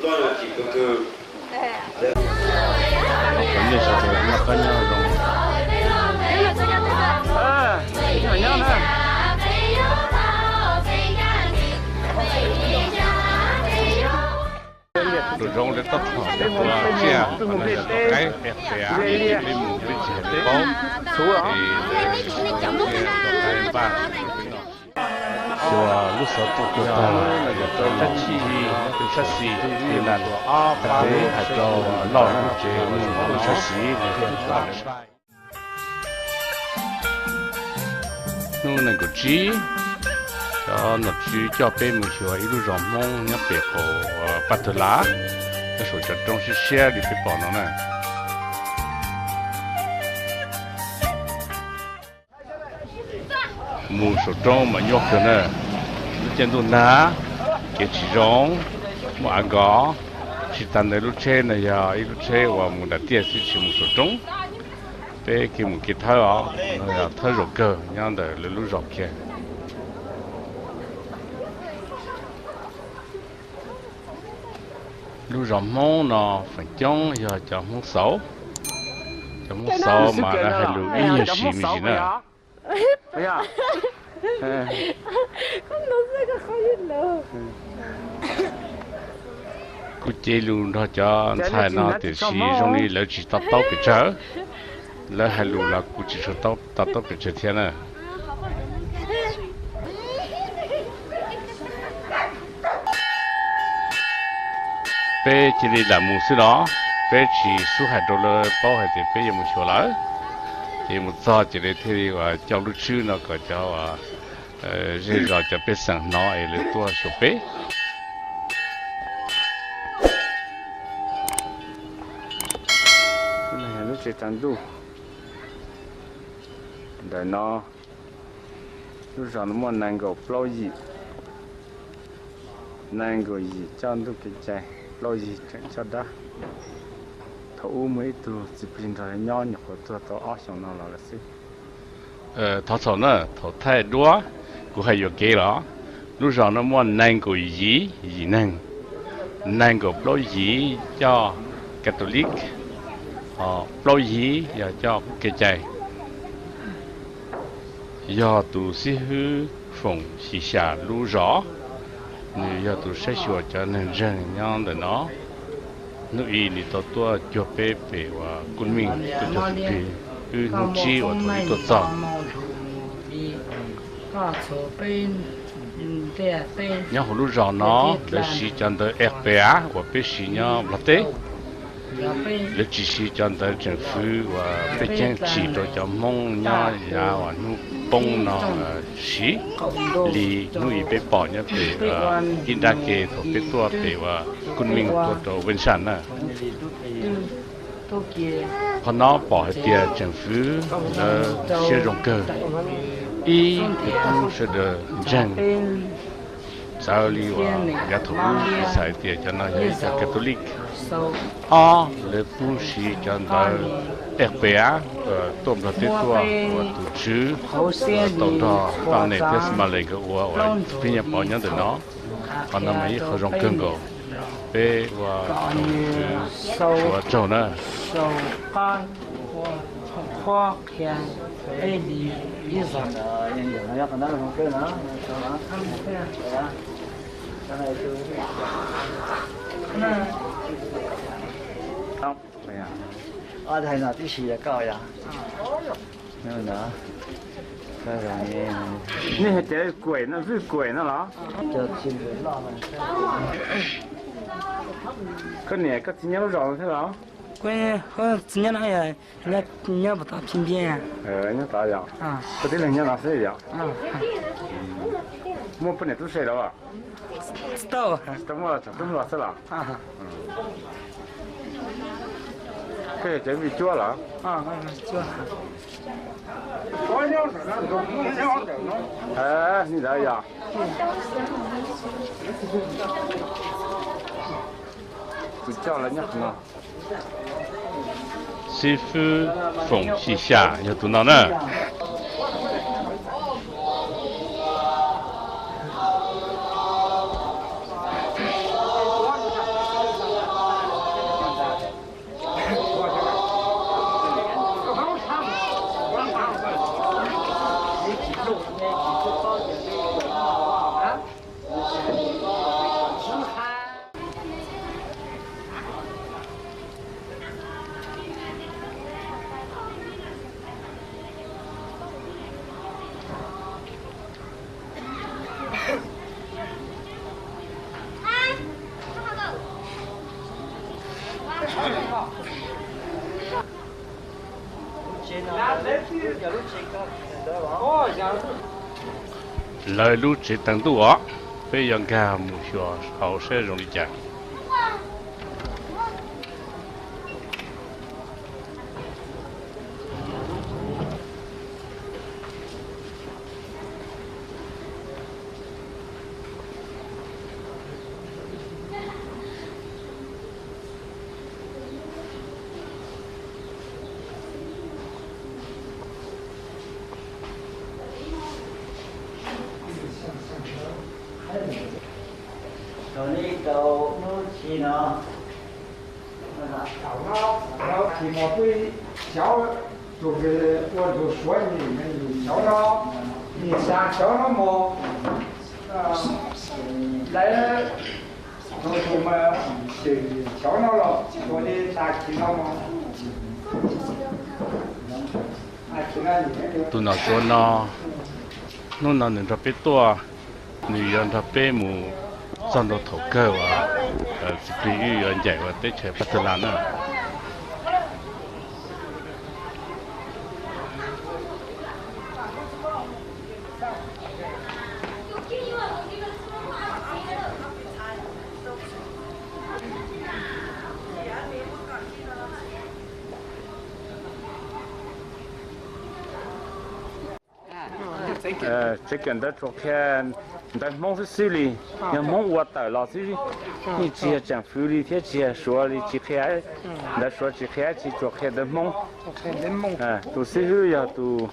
Los yog tsis kawg kawg. Thov kom nej sawv daws noj qab nyob zoo. Nram zoov lawv tab tom tua tsiaj, qhov no yog tua qaib, peb pem av, peb mus peb tsis hais peb paub. Ces lawv tua qaib npaj. Xyuas lub xov tooj tuag tag, yog rau sab chim, sab xis, peb hais rau loj lub tsev mus sab xis. Hnub nees nkaum tsib, cov nom tswv coj peb mus xyuas ib lub zos Hmoob nyob pem qaum Paj Tawg Lav, nyob saum cov roob siab siab li peb pom no na. Mus saum roob mas nyuaj kawg na, lub caij ntuj nag, kev tsis zoo, muaj av nkos. Tsis tas ntawd lub tsheb no yog ib lub tsheb uas mus nram tiaj xwb tsis mus saum roob. Peb kev mus kev thawb os, no yog thawb zaum kawg nyob ntawm lawv lub zos kiag. Lub zos Hmoob no feem coob yog cov Hmoob Xauv. Cov Hmoob Xauv mas lawv hais lus ib nyuag sis me ntsis na. Kuv cev lus nrog cov ntxhais no tiam sis zoo li lawv tsis to taub pes tsawg. Lawv hais lus los kuv tsis tshua to taub pes tsawg thiab na. Peb cia li lam mus xwb no, peb tsis xub hais rau lawv paub hais tias peb yuav mus xyuas lawm. Ces mus txog ces lawv thiaj li uas coj lub tswb no kom cov zej zos cov pej xeem hnov es lawv tuaj xyuas peb. Lub tsev tsaus ntuj ntawm no, lub zos no muaj nees nkaum plaub yim, nees nkaum yim coj ntuj kev cai, plaub yim tseem coj dab. Thaum ub muaj ib tug txiv plig nrog nyob nyuam qhuav tuag tau ob xyoos no los lawm xwb. Thov txhaum na, thaum thaij duab kuv hais yuam kev los. Lub zos no muaj nees nkaum yim yim neeg, nees nkaum plaub yim coj Catholic, plaub yim yog coj qub kev cai. Yog tus xib hwb Foom Xyim Xyas lub zos, nws yog tus saib xyuas cov neeg ntseeg nyob ntawm no. Hnub i nws tau tuaj cuag peb pem uas Kub Meej, tuaj cuag txiv plig wb hnub tsib uas thaum wb tuaj txog. Nyob hauv lub zos no lawv siv cov ntawv F P A uas peb siv nyob Nplog teb. Lawv tsis siv cov ntawv tseem fwv uas peb ceeb tsim rau cov Hmoob nyob yav uas hnub poob no siv li hnub i peb pom nyob pem ib nrab ke thaum peb tuaj pem uas Kub Meej tuaj rau Veej Saj na. Qhov no pom hais tias tseem fwv lawv siab zoo kawg. Ib, lawv pub sawv daws ntseeg, txawv li uas yav thaum ub xav hais tias cov no yog ib co Catholic. Ob, lawv pub siv cov ntawv F P A tuaj Nplog teb tuaj uas tus tswv tau nrog Toj Neeg thiab Xmas Lees nkawd ua uas peb nyob pov nyob ntawm no. Qhov no mas ib qho zoo kawg nkaus. Peb ua tsoom fwv tsuav tsaug na. Nej hais tias kuem no, vwj kuem no los? Koj niam koj txiv nyob lub zos no thiab los? Kuv txiv nyob no, nyob tom Phi Npiab. Nyob tod yom? Koj tib leeg nyob no xwb yom? Muaj poj niam tub se los? Tsis tau, tsis tau muaj, tseem tub hluas xwb los? Koj yog cov vij cuab los? Li ntawd yog. Kuv coj lawv nyob qhov no. Xib fwb Foom Xyim Xyas yog tus no na. Lawv lub tsev teev ntuj os, peb yuav nkag mus xyuas hauv saib zoo li cas. Rau nej rau hnub tsis no, thaum no, thaum no tsis mas peb xyov tus ua tus suav nim xyov no, nim xya xyov no mos, lawv tus tus mas xyov no los ua li tas tsis no mos. Tus nom suav no, hnub no nws nrog peb tuaj, nws yuav nrog peb mus txog ntua thaum kawg uas txiv plig wb yuav ncaim ua teb chaws Paj Tag Las na. Tsev kawm ntawv tsuas qhia ntawv Hmoob xwb xwb li, yog Hmoob ua tawm los xwb, yeej tsis yog tseem fwv li thiab tsis yog Suav li, tsis qhia ntawv Suav, tsis qhia tsis, tsuas qhia ntawv Hmoob. Tus xib hwb yog tus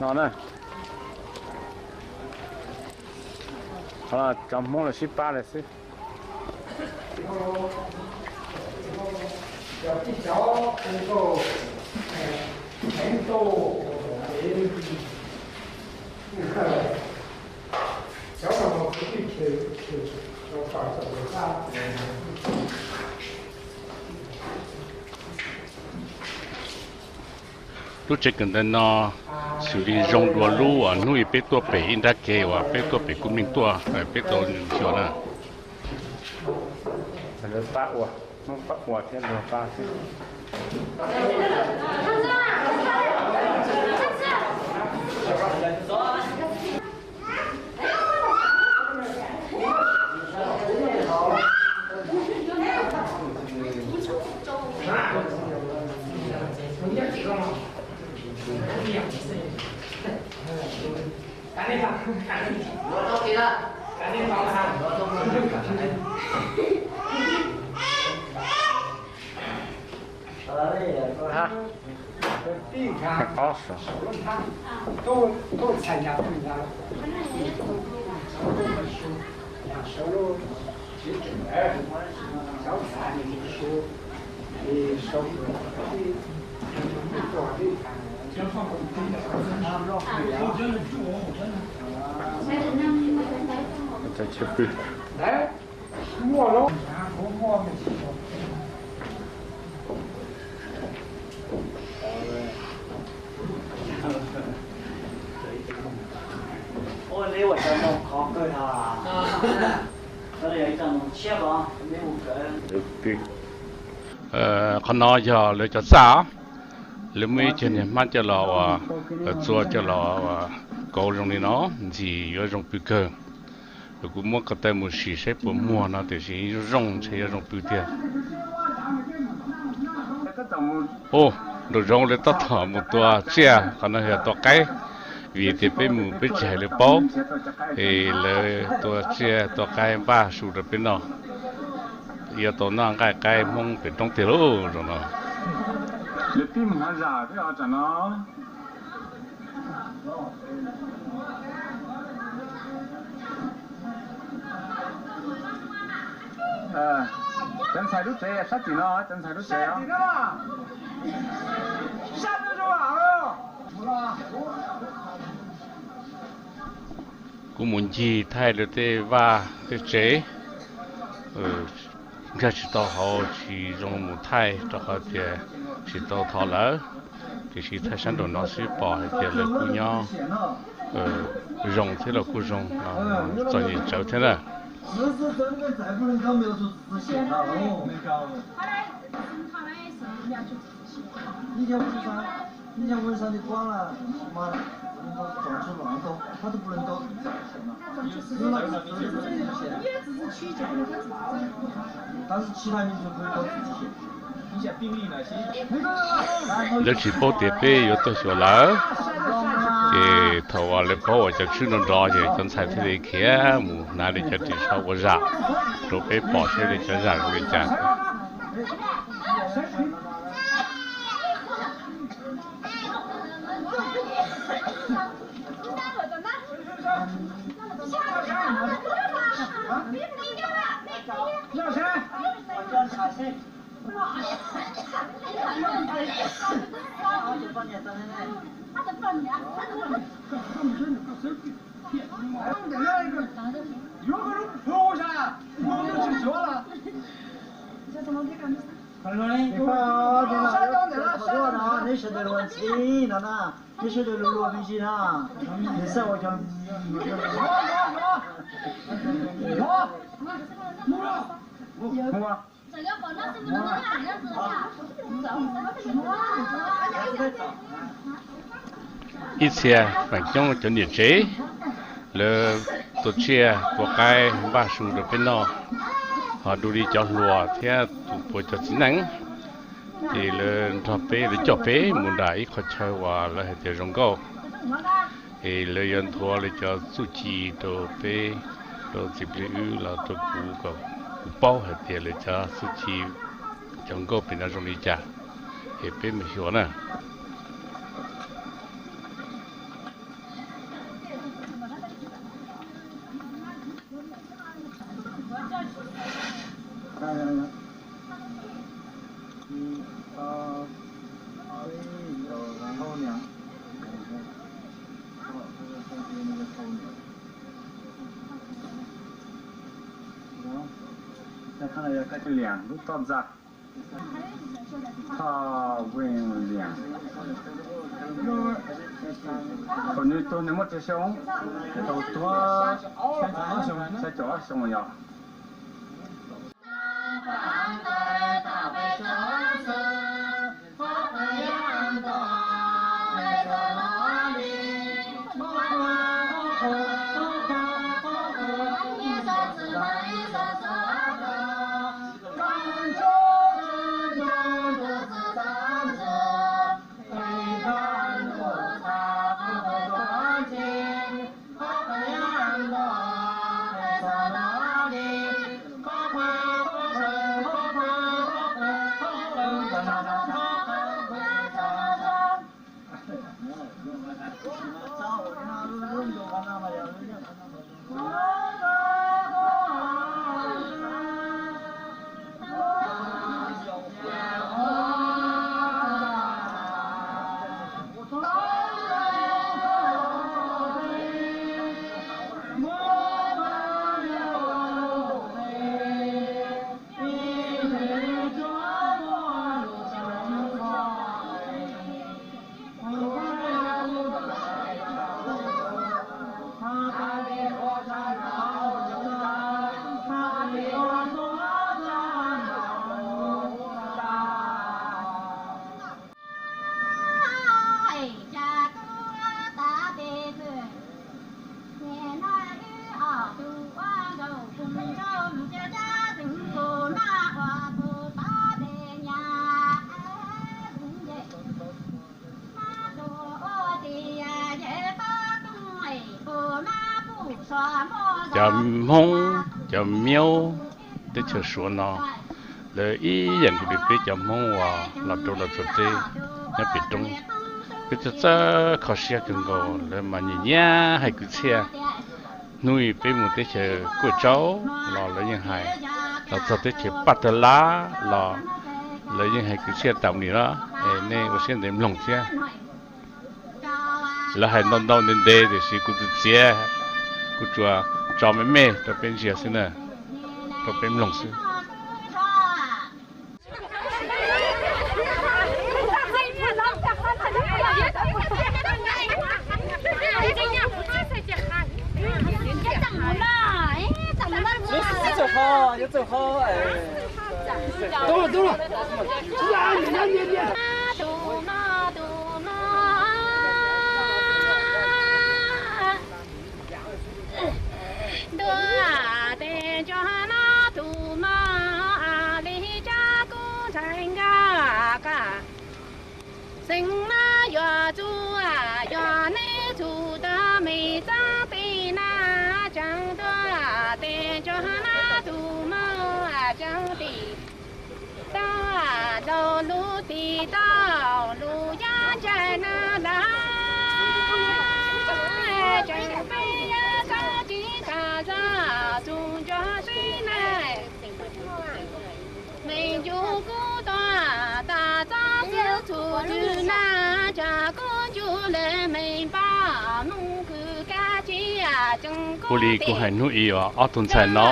no na. Cov Hmoob los sib pab lawm xwb. Lub tsev kawm ntawv no xws li zoo dua lub uas hnub ib peb tuaj pem ib nrab ke uas peb tuaj pem Kuj Meej tuaj, peb tau xyuas na. Lawv pab ua, pab ua thiab lawv pab thiab. Qhov no yog lawv cov txaj, lawv muaj ib co niag hmab coj los uas txua coj los uas kauv zoo li no, ntxim yuav zoo pw kawg. Kuv muab ko taw mus sim saib puas muag no tiam sis zoo zoo ntshe yuav zoo pw tiag. Ub, nraum zoov lawv tab tom mus tua tsiaj, qhov no yog tua qaib, vim tias peb mus peb tsis hais lawv paub, es lawv tua tsiaj tua qaib npaj su rau peb noj. Yuav tau noj nqaij qaib Hmoob pem roob tiag lauj zaum no. Cov ntxhais lub tsev sab tim no, cov ntxhais lub tsev. Kuv mus ncig thaij lawv tej vaj tej tsev, nkag tsis tau hauv tsis zoo mus thaij rau qhov tias tsis tau thov lawv, tiam sis thaij sab nraum no xwb pom hais tias lawv kuj nyob zoo thiab los kuj zoo txom nyem tsawv thiab na. 一天不吃三，一天不吃三顿光了，妈的，不能都总吃老人粥，他都不能都。 Lawv tsis paub tias peb yuav tuaj xyuas lawv, ces thaum uas lawv paub uas cov tswb no nrov ces cov ntxhais thiaj li khiav mus hnav li cov ris tsho ua zam rau peb pom seb li cov zam zoo li cas. Neb sawv daws luag luag me ntsis na, neb sawv daws luag luag me ntsis na, neb xav ua cov Ib txhia feem coob cov niam tsev, lawv tua tsiaj tua qaib npaj su rau peb noj, ho dua li cov hluas thiab tus puav cov txiv neej, ces lawv nrog peb, lawv coj peb mus nram ib qho chaw uas lawv hais tias zoo nkauj, es lawv yuav nthuav lawv cov txuj ci rau peb, rau txiv plig wb los rau kuv kom kuv paub hais tias lawv cov txuj ci, cov nkauj pem no zoo li cas, es peb mus xyuas na. Liam lub toj ntxa, toj veej liam. Thaum nws tuag nws muaj tsawg xyoo? Thaum tuag xya caum ob xyoo yog. Cov Hmoob, cov Miaub teb chaws Suav no, lawv ib yam nkaus li peb cov Hmoob uas los rau Los Tsuas teb nyob pem roob. Peb txawj txawj kho siab kawg nkaus, lawv mas nyiam nyiam hais kwv txhiaj. Hnub peb mus teb chaws Kuaj Tsaub los lawv yeej hais, los txog teb chaws Paj Tawg Lab los lawv yeej hais kwv txhiaj tam nim no, es nej ua siab ntev mloog thiab. Lawv hais ntau ntau ntev ntev tiam sis kuv txiav txiav, kuv tsuas tso me me rau peb ntsia xwb na, rau peb mloog xwb. Tus no tus no, ntuj, tes nco no tus no, li cas kuj ntshai nkauj koj. Xeev Lav yuav txuj, yog neb txuj tau me txeeb tim na, tseem tuaj tes nco na tus no, tseem tim tau, tau lub tim tau lub yaj ntsais na lawm, tseem peb yaj txhob tsis tas zog txuj nco seb na. Me ncu kuj tuaj tas txob xwb txhum twg na, tsam kuj ncu lawm me npab Hmoob kws kab tsiaj tseem kuj li kuv hais hnub ib uas ob tug ntxhais no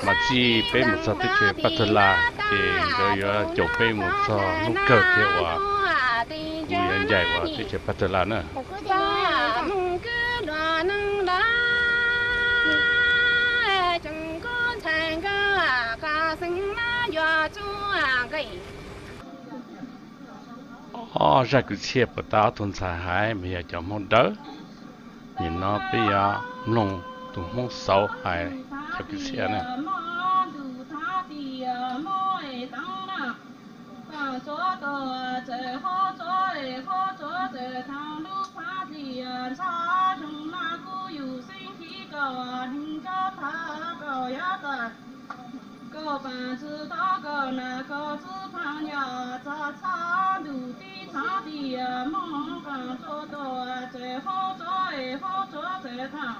mas txij peb mus txog teb chaws Paj Tawg Las ces nkawd yuav caum peb mus txog hnub kawg kiag uas kuv yuav ncaim uas teb chaws Paj Tawg Las na. Ob zaj kwv txhiaj puas tas ob tug ntxhais hais mas yog cov Hmoob Dawb. Nim no peb yuav mloog tus Hmoob Xauv hais cov kwv txhiaj na. Koj paam tsi tau koj nam koj tsi phaaj nyaj txog txhab ntuj tib txhab tias moog qaab tsuab tuaj txawm hauv tsuab es hauv tsuab txawm thaam.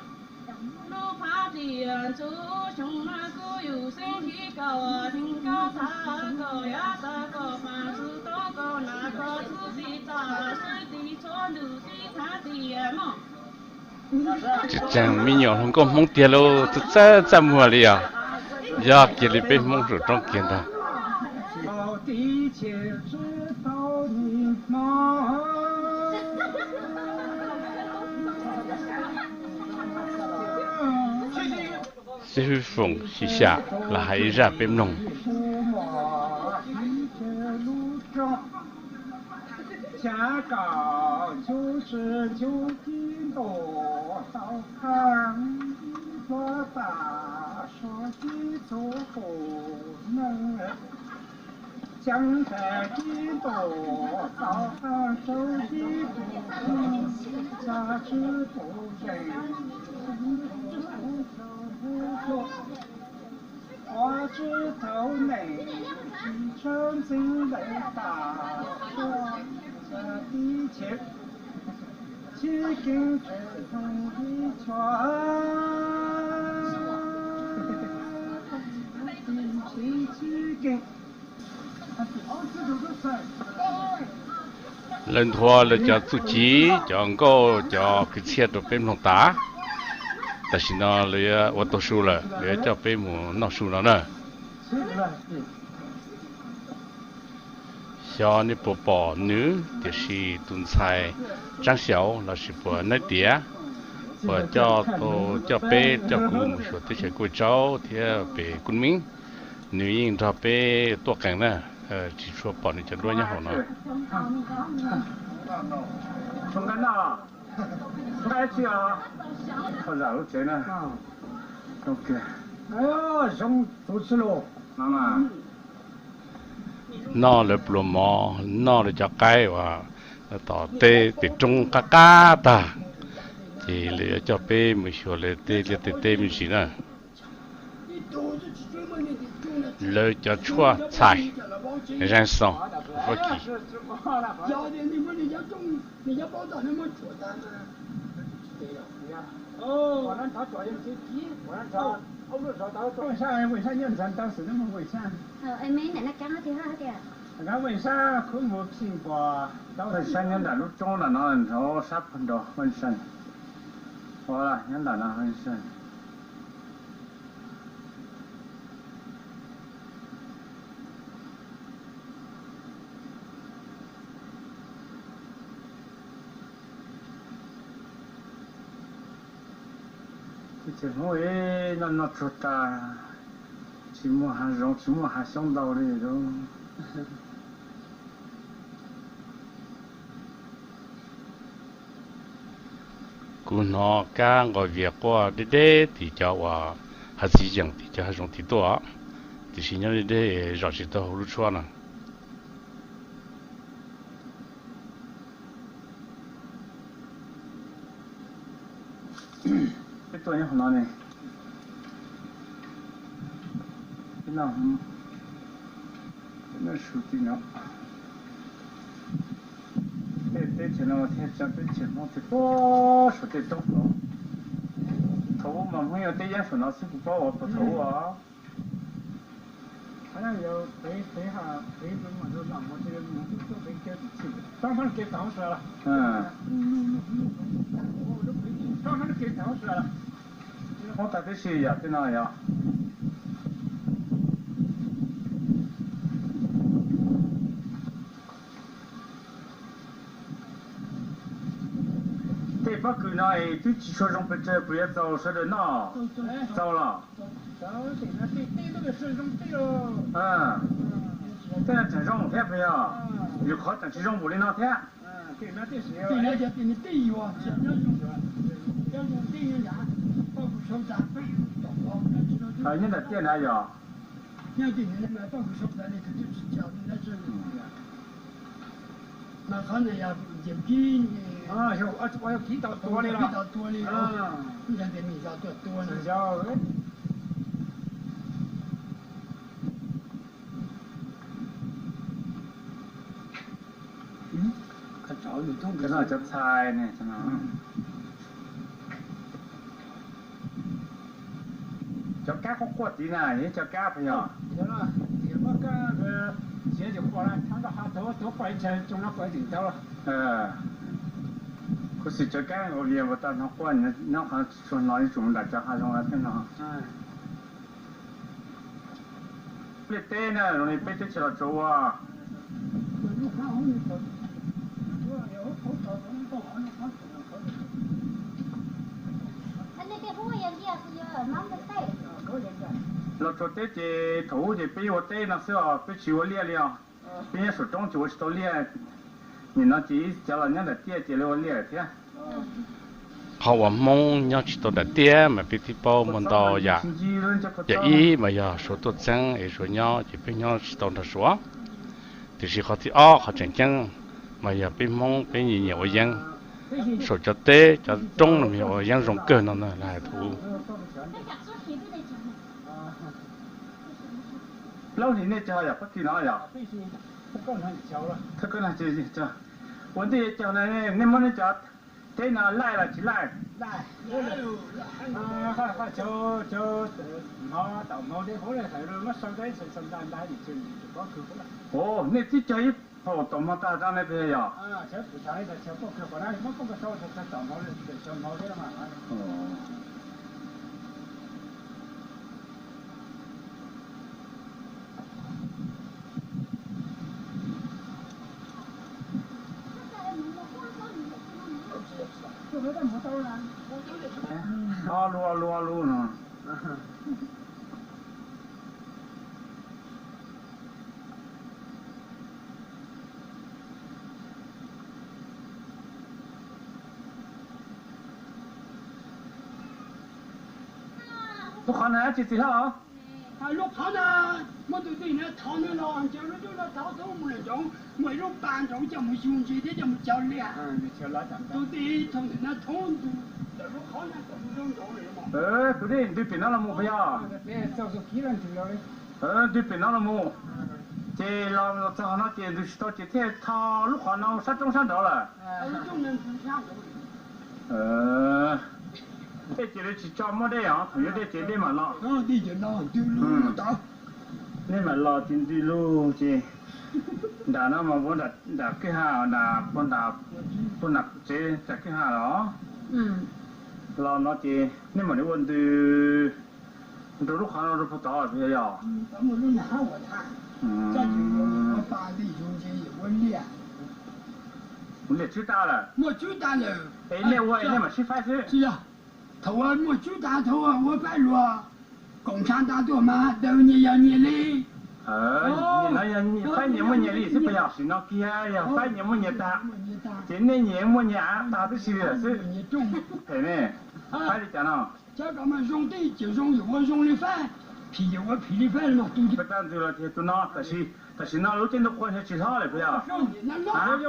Lub phaab tias ntsuj xyoo mas kuj yug xeeb nrhiv koj theej koj txhab koj yav tag koj paam tsi tau koj nam koj tsi txhab txhab sib txhab ntuj tib txhab tias moog. Tseem me nyuam hluas nkauj Hmoob tiag lauj, txawj txawj muag li os. Yog kiag li peb Hmoob saum roob kiag ntag. Xib hwb Foom Xim Xyam los hais ib zaj peb mloog. Xyaav kaum cuj tsi cuj kib ntuj tau qaab, pluab tam suav kib txhua tus neeg. Xyaav ntawm kib ntuj tau qaab rau kib tug txag tsi tug zeeg, ua tsi tau neeg tsi tshawb ntxeev lawv tas suav tib chaws. Txhib keeb tseem zoo ib txhua, txhib keeb. Lawv nthuav lawv cov txuj ci, cov nkauj, cov kwv txhiaj rau peb mloog tas. Tam sim no lawv yuav ua tau su lawm, lawv yuav coj peb mus noj su no na. Xyov nej puas pom nws, tiam sis tus ntxhais Tsaab Xyaum lossis puas Naib Tiav, puas coj tau, coj peb coj kuv mus xyuas teb chaws Kuaj Tsaub thiab pem Kub Meeb. Nws yeej nrog peb tuaj qees na, tsis tshua pom nws cov duab nyob hauv no. Noj lawv pluas mov, noj lawv cov qaib uas tom tej roob qab qab tag, ces lawv yuav coj peb mus xyuas lawv tej liaj tej teb me ntsis na. Lawv cov tshuaj txhais, Jameson, Fab Kis. Sab nyob nram lub roob ntawm no nrov sab pag nrog Vaj Seej. Ua nyob nram no Vaj Seej. Teb chaws Hmoob noj noj tsuag tas, tsis Tsis muaj hav zoov tsis muaj hav xyoob ntau li. Kuv hnov kab nqos vias quaj deb deb tim cov uas hav txiv yeem tim cov hav zoov tim tuaj, tiam sis nyob deb deb zom tsis tau hauv lub tshuab no. Peb tuaj nyob qhov no ne. Peb noj, peb noj su tim no. Tej teb chaws no thiaj tsa teb chaws Hmoob thiaj tuaj saum tej roob hauv. Thaum ub mas Hmoob yuav teb yeeb saum no xwb kuv paub uas puag thaum ub os. Hmoob tag tib si yam tej no yog. Tej pob kws no es twb tsis tshua zoo pes tsawg puas yuav txaus sawv daws noj? Txaus los? Tej no tseem zoo thiab puas yog? Yus qhov tseem tsis zoo npaum li no thiab. Nyob nram tiaj na yog. Cov txhais ne, cov kab quaj quaj tid na, yog cov kab puas yog? Kuv xav cov kab nqos vias puas tau hnov quaj nyob qhov tsuas hnov ib tsum nram cov hav zoov no thiab no. Liaj teb na, zoo li peb teb chaws los tsuas ua. Los tsuas teb ces thaum ub ces peb ua teb no xwb os, peb tsis ua liaj li os. Peb nyob saum roob ces ua tsis tau liaj. Nim no ces ib cov los nyob nram tiaj ces lawv ua liaj thiab. Qhov uas Hmoob nyob tsis tau nram tiaj mas peb twb paub muaj ntau yam. Yam ib mas yog Suav tuaj txeeb es Suav nyob ces peb nyob tsis tau nrog Suav. Tiam sis qhov thib ob qhov tseem ceeb mas yog peb Hmoob peb nyiam nyiam ua yeeb. Saum cov teb cov roob no mas yog ua yeeb zoo kawg no na lawv hais thaum ub. Plaub hlis nej cog yog pob kws no yog? Thawj koj no, ua ntej cog no nej muab nej cov teb no laij los tsis laij? Ua, nej twb cog ib phaum tom hmo tag zog ne puas yog? Ob lub ob lub ob lub no. Lub qhov no dab tsi txiv hlob? Lub qhov no, muab tus tij no thov no los ntshe lub ntuj no thov thoob mus lawm nraud, muaj ib lub pas nraud coj mus yug ntses thiab coj mus cog liaj. Tus tij thaum ntawm no thoob ntug ntawm lub qhov no tawm mus rau nraud lawm. Tus dej ntws pem no los mus puas yog? Ntws pem no los mus. Ces los txog no ces ntws tsis tau ces thiaj tho lub qhov no sab roob sab nraud lawm. Dej ces lawv tsis tso muaj dej os, thaum yuav dej ces dej mam los. Dej mam los ces ntws lug ces nram no mas ua nram kwj ha, nram puag nram tsev nram kwj ha los. Los no ces nej mam li ua ntws rau lub qhov no rau puag tod puas yog? Liaj tswb tag lawm. Es nej ua nej mam sib faib xwb. Thaum muaj tswb tag thaum ua faib luag. Koom tshaj tag tuaj mas daws nyias yog nyias li. Nyias no yog faib nyias muaj nyias li xwb puas yog? Sim no kiag yog faib nyias muaj nyias tag, ces nej nyias muaj nyias av tag tib si li lawm xwb. Phem ne, faib li cas no? Peb rab ntxwg los tias tus no, tam sim no lub caij ntuj qhua yog tsis hlob lawm puas yog?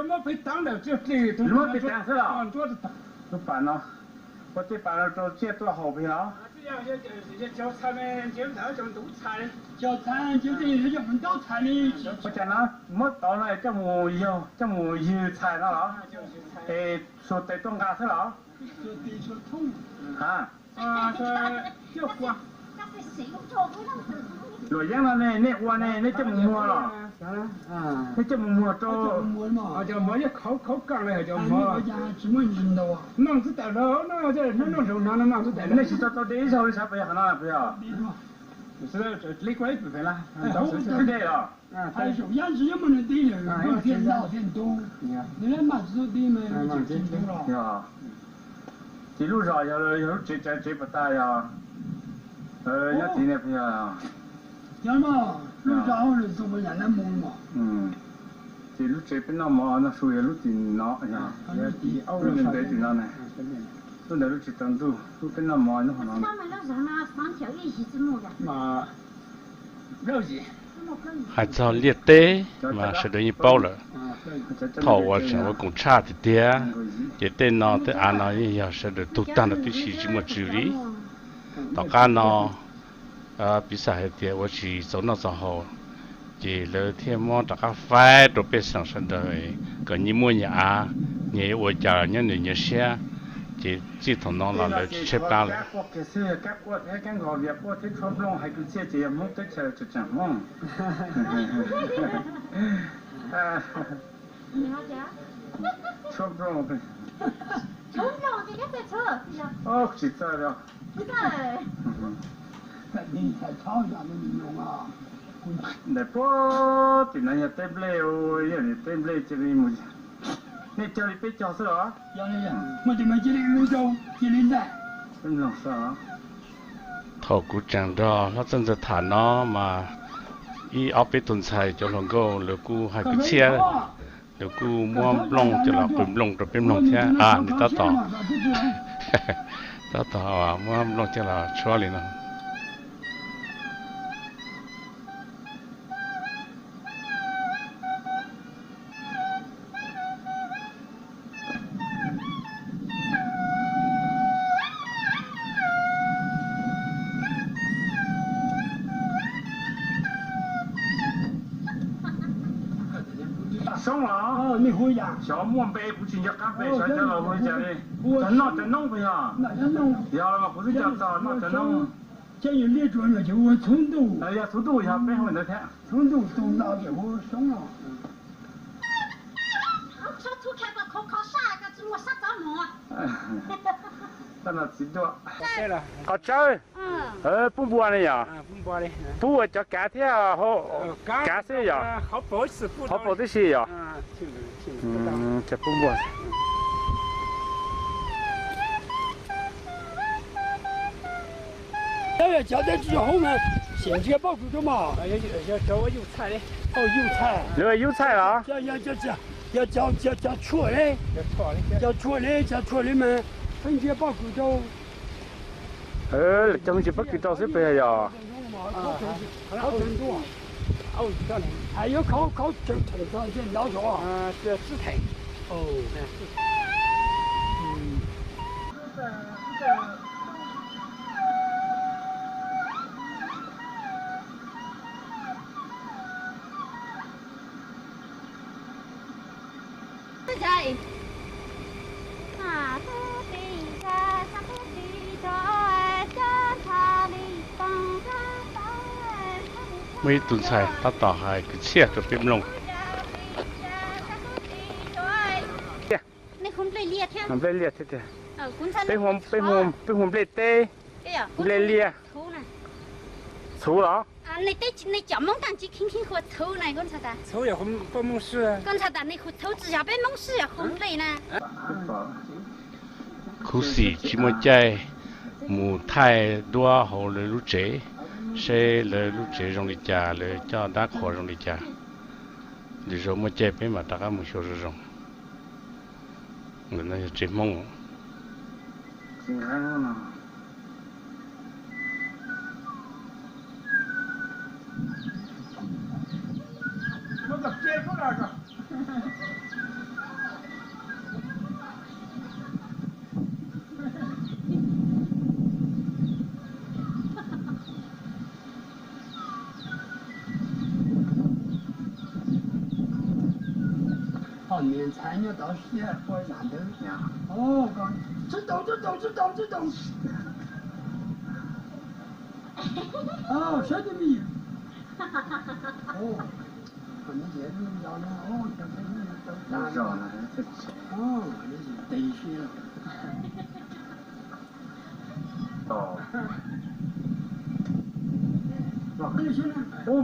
Muab pes taag xwb los? Lub pas no, ua tej pas no rau tsiaj tuaj haus puas yog? Ua cas no muab tauv no coj mus yog, coj mus ywg txhais no los? Es xuas tes tuaj nqa xwb los? Ha, luam yeeb no ne nej ua ne nej coj mus muag los? Nej coj mus muag rau, nej tsis tau tau de ib zaug li sab puas yog qhov no puas yog? Ces lub zos yog lub tsev tsav tsev puas tas yog? Nyob tid ne puas yog? Ces lub tsev peb noj mov noj su yog lub tim no, lub ntev tim no ne. Lub ntawd lub tsis tsaus ntuj, lub peb noj mov nyob hauv no. Hais txog liaj teb mas sawv daws yeej paub lawm. Thaum uas tseem ua koom tshaj tiag tiag, ces tej no tej av no yeej yog sawv daws tug tag nrho tib si tsis muaj tswv li. Tom qab no piv xam hais tias ua tsis txaus noj txaus haus, ces lawv thiaj muab rov qab faib rau pej xeem sawv daws kom nyias muaj nyias av, nyias yuav ua cas nyob nws nyias siab, ces txij thaum no los lawv tsis tshaib plab lawm. Tsis txawj li. Ntawm puag tim no yog teb nplej, yog teb nplej cia li mus. Nej cog li peb cog xwb los? Thaum kuv tseem nrog Hlob Txawj Ntxawg tham no mas ib ob peb tug ntxhais cov hluas nkauj lawv kuj hais kwv txhiaj, lawv kuj muab nplooj coj los qw nplooj rau peb mloog thiab. Nws tab tom, tab tom muab nplooj coj los tshuab li no. Soob los? Xyov muaj npe kuv tsis nco qab npe, xyov cov laus hu li cas li. Cov noj cov noob puas yog? Yog los mas kuv twb cog txog noj cov noob. Yog txhuv ntuj yog peb hu ntawd thiab. Qhov tsawb, pub npua ne yom? Pub ua cov kav thiab, kav xwb yom? Qhov paus tib si yom? Pub npua. Cov teb tsis yog hoob na, xiam ntsia pob kws rau mas. Lawv yub txhaij los? Yog cov tshuaj li, cov tshuaj li, cov tshuaj li mas pheej ntsia pob kws rau. Lawv cog ntsia pob kws rau xwb puas yog? Yuav khaub khaub tseem theem txog ntawd xyov. Muaj ib tug ntxhais tab tom hais kwv txhiaj rau peb mloog. Nplej liaj thiab tiag. Peb hu nplej teb, nplej liaj. Txhuv los? Khuv xim tsis muaj caij mus thaij duab hauv lawv lub tsev. Seb lawv lub tsev zoo li cas, lawv coj dab qhuas zoo li cas. Lwm zaus muaj caij peb mam rov qab mus xyuas zoo zoo. Ntawm no yog tsev Hmoob. Niam ntxhais nyob tod siab ua zam ntawd. Sawv daws, sawv daws, sawv daws, sawv daws. Sawv daws me. Ub,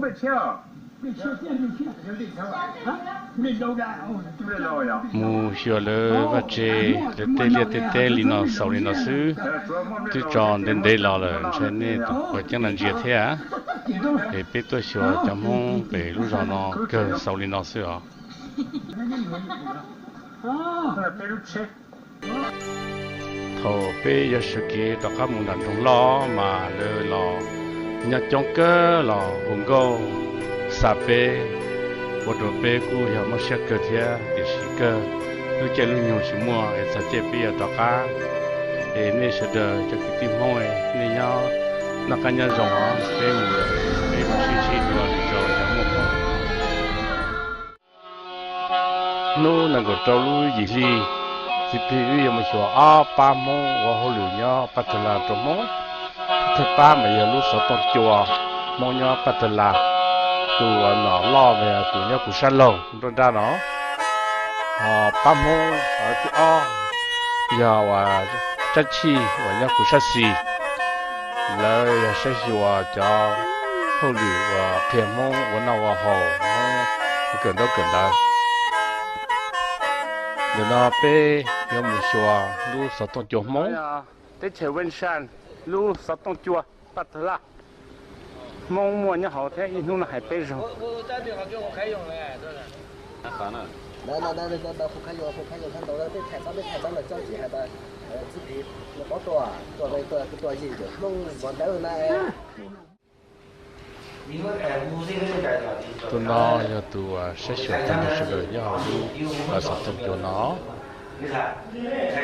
peb tshiab. Mus xyuas lawv vaj tse, lawv tej liaj tej teb li no xaus li no xwb. Twb tso ntev ntev los lawm, ntshai nej tus quav ceeb no ntsia thiab. Es peb tuaj xyuas cov Hmoob pem lub zos no kawg xaus li no xwb os. Thaum peb yuav sawv kev rov qab mus nram nroog loj mas lawv los nyob coob kawg los hu nkauj xa peb, ua rau peb kuj yog mob siab kawg thiab, tiam sis kawg lub caij lub nyoog tsis muaj es txog caij peb yuav rov qab. Es nej sawv daws cov kwv tij Hmoob, nej nyob noj qab nyob zoo os, peb mus, peb mus sib ntsib dua lwm zaus yog muaj hmoo. Hnub nees nkaum rau lub yim hli, txiv plig wb yuav mus xyuas ob pab Hmoob ua hauj lwm nyob Paj Tag Las rau Hmoob. Thawj pab mas yog lub xov tooj cua Hmoob nyob Paj Tag Las, tus uas nom loj mas yog tus nyob kuv sab laug nruab nrab no. Ho pab Hmoob thib ob yog uas Tsab Chij uas nyob kuv sab xis. Lawv yog saib xyuas cov hauj lwm uas qhia Hmoob ua noj ua haus, Hmoob kawm ntaub kawm ntawv. Ntawm no peb yuav mus xyuas lub xov tooj cua Hmoob. Teb chaws Vaj Saj, lub xov tooj cua Paj Tag Las. Hmoob muaj nyob hauv thiab, ib hnub no hais peb zaug. Tus no yog tus uas saib xyuas cov neeg sawv daws nyob hauv lub xov tooj cua no. Tus no tus coj Hmoob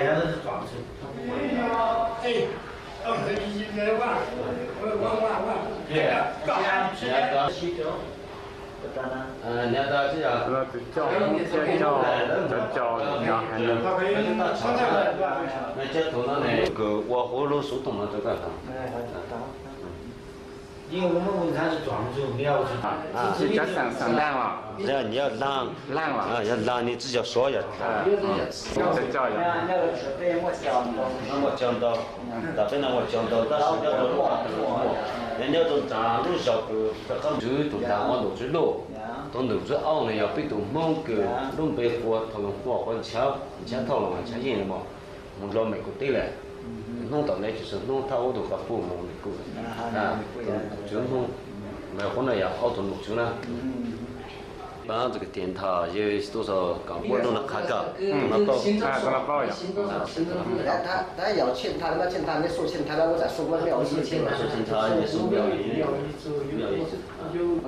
thiab coj cov coj no hais no. Kws ua huv lub xov tooj no rau koj. Tsis cov xeem xeem Laaj los? Yog Laaj, yog Laaj, nws tsis yog Suav yom. Muaj cov ntau, tam peb no muaj cov ntau tab sis nyob rau, nyob rau nram lub zos kws rov qab ntxwv tus nram ua ntaum tswv luj, tus ntaum tswv auj no yog peb tus Hmoob kws lub npe hu ua Thoj Loos Huaj, Nchav Thoj Loos, Nchav Yeej no, mus dua Mes Kus teb lawm. Hnub tom ntej tsis tshua hnub thawj ub tus koj puj mus Mes Kus, tus ntaum tswv Hmoob, mas qhov no yog auj tus ntaum tswv na. Pab tus kwv tij ntawd yog tub so kom muab lub no qha koj, tus no paub.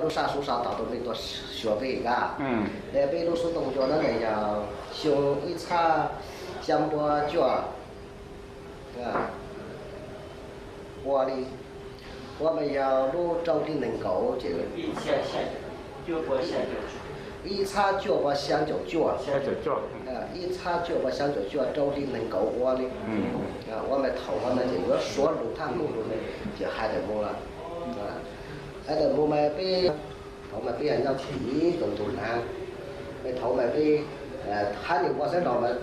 Lub sab suav sab tom tus neeg tuaj xyuas peb ntag. Peb lub xov tooj cua no yog xyoo ib txhiab xya pua cuaj ua li, ua mas yog lub rau hli nees nkaum ces ib txhiab cuaj pua xya caum cuaj, ib txhiab cuaj pua xya caum cuaj rau hli nees nkaum ua li. Ua mas thaum ua no ces yuav Suav lus thiab Hmoob lus ces hais tawm mus lawm. Hais tawm mus mas peb, thaum mas peb nyob thib ib tus ntug na, thaum mas peb hab nyuam ua xeeb los mas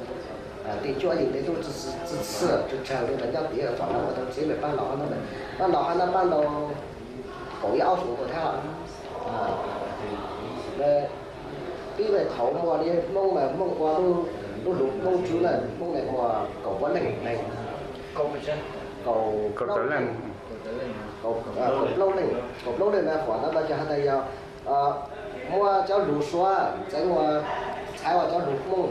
tej cuab yeej tej tub txwj txhij tsawg tsawg li mas nyob tid txom nyem ua tau txiv mas pab los hab no, pab los hab no pab ntau kaum ib ob xyoos ua thiab. Peb mas thaum muaj li Hmoob mas Hmoob ua lub lus Hmoob tswv na, Hmoob mas muaj kaum pua leej neeg, kaum plaub leej, Kaum plaub leej, kaum plaub leej na, huam no mas cov has tas yog muab cov lus Suav txeev ua, txhais ua cov lus Hmoob,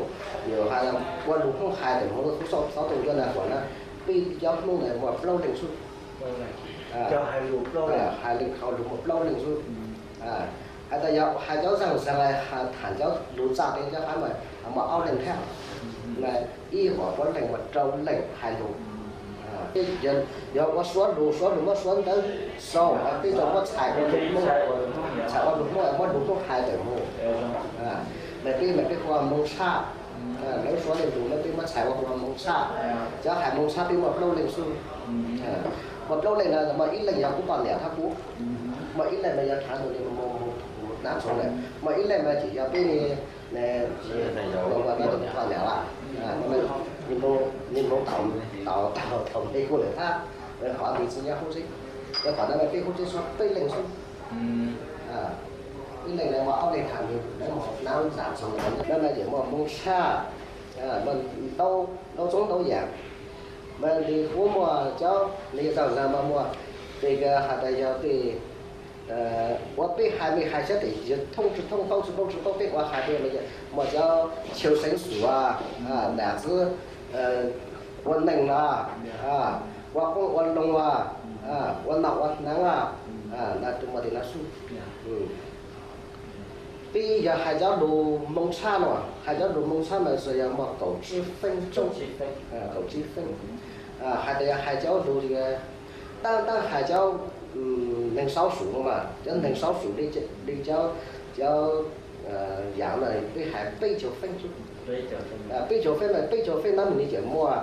yog has ua lus Hmoob hais ntawm Hmoob xov tooj cov na, huam na, peb cov Hmoob na muaj plaub leej xwb. Hais lus, hais lus muaj plaub leej xwb. Has tas yog hais cov zaj zag, tham cov lus txaj tes cov qab mas muaj ob leej thiab. Ib huam plaub leej mas rau leej hais lus. Yog ua Suav lus, Suav lus muab Suav ntawv sau, peb tau muab txhais ua lus Hmoob, txhais ua lus Hmoob, muab lus Hmoob hais ntawm Hmoob. Mas peb mas peb hu ua Hmoob tshaj, lawv Suav li lus mas peb muab txhais ua hu ua Hmoob tshaj. Cov hais Hmoob tshaj peb muaj plaub leej xwb. Muaj plaub leej no muaj ib leej yog kuv poj niam thiab kuv, muaj ib leej mas yog thav tus li mus hnab tsoov lawm, muaj ib leej mas tseem yog peb li ua peb tus poj niam lawm. Nws mus tau thaum me kuj lawm thiab, qhov ntawd tsis nyob huv tsev, qhov ntawd mas peb huv tsev Suav peb leej xwb. Ib leej na muaj ob leeg tham nws mus hnab tsoov lawm, no mas yeej muaj Hmoob tshaj, ntau, ntau txoob ntau yam. Mas nws kuj muaj cov li zaj zag mas muaj tej has tas yog tej uas peb hais me hais sab tes yog thoob tsis thoob paub tsis paub tsis paub peb ua hais tias muaj cov chaw seev xum, nam txwv ua neeg na, ua qoob ua loo, ua nom ua hneev, na tus muaj tej no xwb. Peb yog hais cov lus Hmoob tshaj no, hais cov lus Hmoob tshaj mas yog muaj kaum tsib feeb, kaum tsib feeb. Hais tas yog hais cov lus, tab tab hais cov neeg saub sum no mas cov neeg saub sum li cov, cov yam no peb hais peb caug feeb xwb. Peb caug feeb mas peb caug feeb no mas nws tseem muaj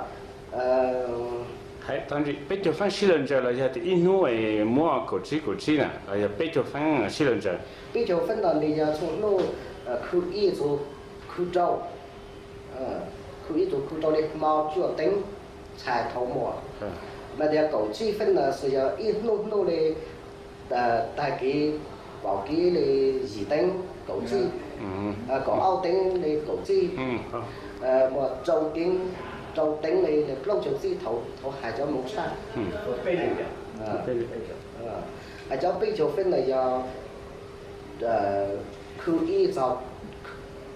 peb caug feeb sib law ntsaws los yog tias ib hnub muab kaum tsib kaum tsib na los yog peb caug feeb sib law ntsaws? Peb caug feeb no nws yog txhua hnub khw ib txug khw rau, khw ib txug khw rau li hmo cuaj teev txhais thaum muaj. Mas tias kaum tsib feeb no xwb yog ib hnub hnub li tag kis, pom kev li yim teev kaum txij, kaum ob teev li kaum txij, muaj rau teev, rau teev li plaub caug txij thaum hais cov Hmoob tshaj. Hais cov peb caug feeb no yog khw ib txog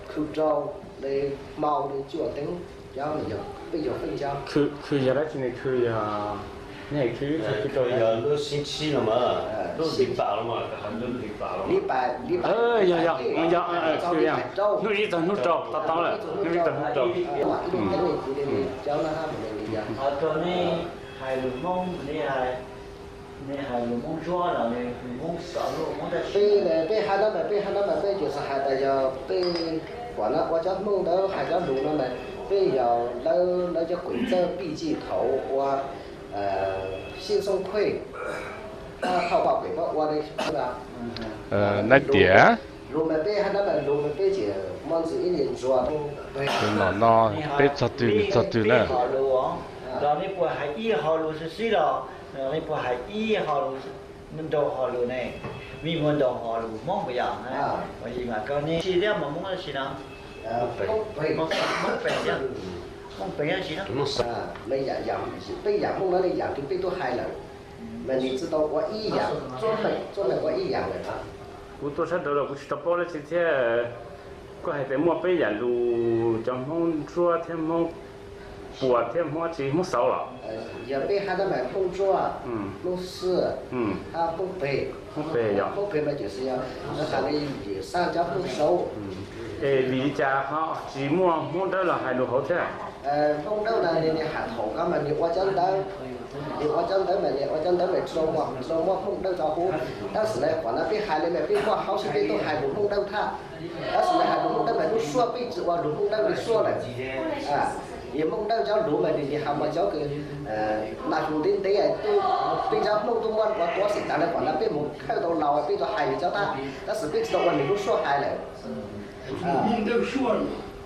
khw rau li hmo li cuaj teev, cov no yog peb caug feeb cov. Khw yog dab tsi ne? Khw yog, nej khw ib txog khw rau yog lub sib ntsib no mas, lub li pam no mas, li pam, li pam, yog, yog, khw yog hnub ib txog hnub rau, tau tau lawm, hnub ib txog hnub rau. Ib lub teev li kuv li cov no hab mus li yog. Rau nej hais lus Hmoob, nej hais, nej hais lus Hmoob Ntsuab los lus Hmoob xov, lus Hmoob dab tsi? Peb, peb hais no mas, peb hais no mas peb tsuas xav hais tas yog peb, kuam no ua cov Hmoob ntawd hais cov lus no mas peb yog lawv, lawv cov kws txawj pij ci thaum ua sib xoob khuej, thaum pom pem pab ua li, na tias lus mas peb hais no mas lus mas peb tseem muaj ntxiv ib nim ntsuas. Nom no peb txog twg nws txog twg na. Los nej puas hais ib hom lus xwb xwb los, los nej puas hais ib hom lus, muaj ntau hom lus ne? Vim muaj ntau hom lus Hmoob puas yog? Ua li mas koj nej tsis thiab mas Hmoob dab tsi no? Hmoob Pem, Hmoob Pem dab tsi no? Peb yam Hmoob no ne, yam twg peb tub hais lawm, mas nws tsis tau ua ib yam, txuj meem, txuj meem ua ib yam lawm. Kuv tuaj sab nraud los kuv tsis tau paub dab tsi thiab. Koj hais tias muaj peb yam lus, cov Hmoob Ntsuab thiab Hmoob Puas thiab Hmoob tsi, Hmoob Xauv los? Yog peb hais no mas Hmoob Ntsuab, Hmoob Xwb, hab Hmoob Pem. Hmoob Pem yog, Hmoob Pem mas tseem xav li, xav cov Hmoob Xauv. Es vim li cas ho tsis muaj Hmoob Dawb los hais lus hauv thiab? Hmoob Dawb no nws hais thaum ko mas nws ua cov ntawv, nws ua cov ntawv mas nws ua cov ntawv mas tsis tau muaj Hmoob Dawb tso huv. Tab sis na qhov no peb hais li mas peb muaj hauv sib peb tub hais lus Hmoob Dawb thaj. Tab sis na hais lus Hmoob Dawb mas lub suab peb tsis ua lus Hmoob Dawb li suab lawm. Yog Hmoob Dawb cov lus mas nws hais mas cov kws nas hu ntev ntev, peb cov Hmoob tub muab ua tuav xim tas na, qhov no peb mus khawb tau laus peb tau hais li cov thaj, tab sis peb tsis tau ua nws lub suab hais lawm.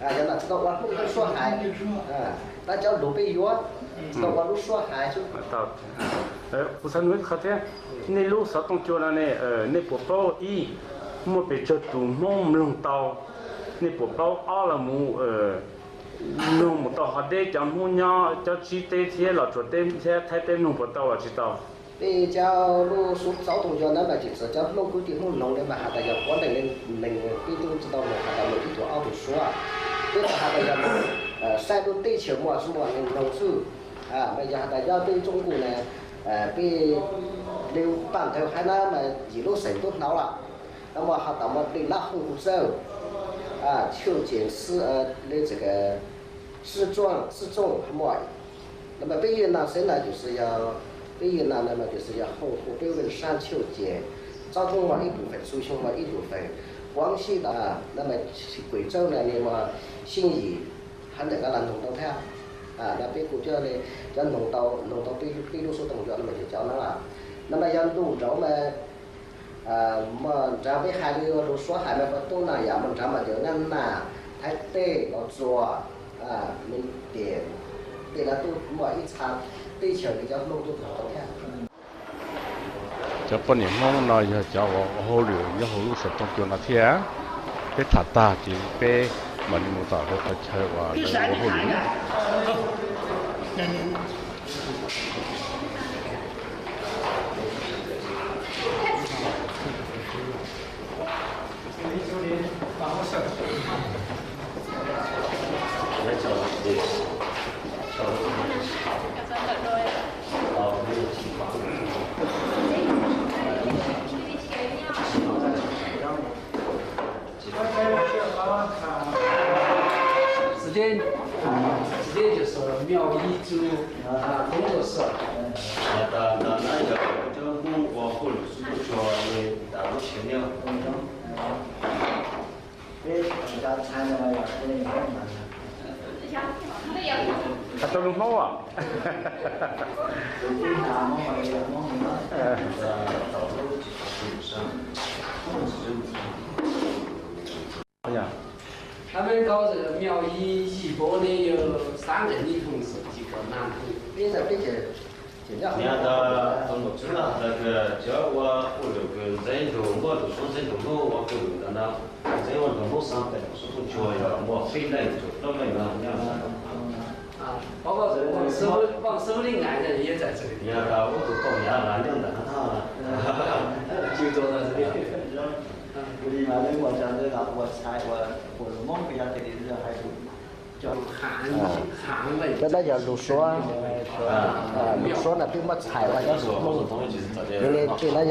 Yog no tsis tau ua Hmoob Dawb suab hais, tab cov lus peb yuav tsis tau ua lub suab hais. Kuv xav nug ib qho thiab, nej lub xov tooj cua no ne, nej puas paub, ib, muaj pes tsawg tus Hmoob mloog tau? Nej puas paub, ob, los mus mloog mus tau ho deb cov Hmoob nyob cov tsib teb thiab Los Tsuas teb thiab Thaib teb mloog puas tau los tsis tau? Peb cov lub suab txaub tooj ncua na mas tsis txawm cov Hmoob kwv tij Hmoob noog li mas has tas yog puav nteeg li neeg peb tub tsis tau noog has tas mus ib tug ob tug suab. Peb tau has tas yog saib lub teb chaws muaj tsis muaj neeg noog xwb. Mas yog has tas nyob peb tsob nkuj na, peb li paj ntawd hais na mas yim lub xeem tub hnov lawm. No mas has tas muaj Dej Lab Hooj Kuv Txawj, Chêu Cen, li Sib Tsooj, Sib Tsooj muaj. No mas peb Yuv Nam xeev na yus xwb yog, peb Yuv Nam no mas yus xwb yog Hooj Kuv, peb Vij Sab, Chêu Cen, txaub tooj muaj ib tug feem, Xu Xyoo muaj ib tug feem, Quảng Trị no mas Quảng Châu na ni muaj Xuyên Yi, hab ntawm koj los noog tau thiab. No peb kuj coj li cov noog tau, noog tau peb lub suab tooj ncua no mas yog cov no lawm. No mas yog ntuj nraud mas muaj nrad peb hais li lus suab hais mas puas tub na yom, muaj nrad mas cov Nyab Laj, Thaib teb, Los Tsuas, Miv Tiam, tej no tuaj muaj ib txha teb chaws li cov Hmoob tuaj noog tau thiab. Cov poj niam Hmoob no yog cov uas ua hauj lwm nyob hauv lub xov tooj cua no thiab. Peb tham tag ces peb mam li mus tom lawv qhov chaw uas lawv ua hauj lwm. Thời gian, thời gian 就是庙医住，啊，工作室。 Ntawm no yog cov Hmoob ua hauj lwm xub tuaj tsuag li tas lub tsev ne. Has tau lus Hmoob os? Yog 他们搞这个庙医义播呢，有三个女同志，几个男同志。 Peb ntawm peb ces, ces nyob hauv no tas tus nom tswv no has tas kws cov ua hauj lwm kws ntxeev lug, muaj lus suab ntxeev lug Hmoob ua hauj lwm ntawm no, ntxeev ua nrog Hmoob xav pem lus suab tuaj tsuag yog muaj peb leej tug plaub leej no nyob. Yog tas ua tus poj niam los nyob ntawm no thaj. Cov no yog lus suab, lus suab no peb muab txhais ua cov lus Hmoob. Yog li tej no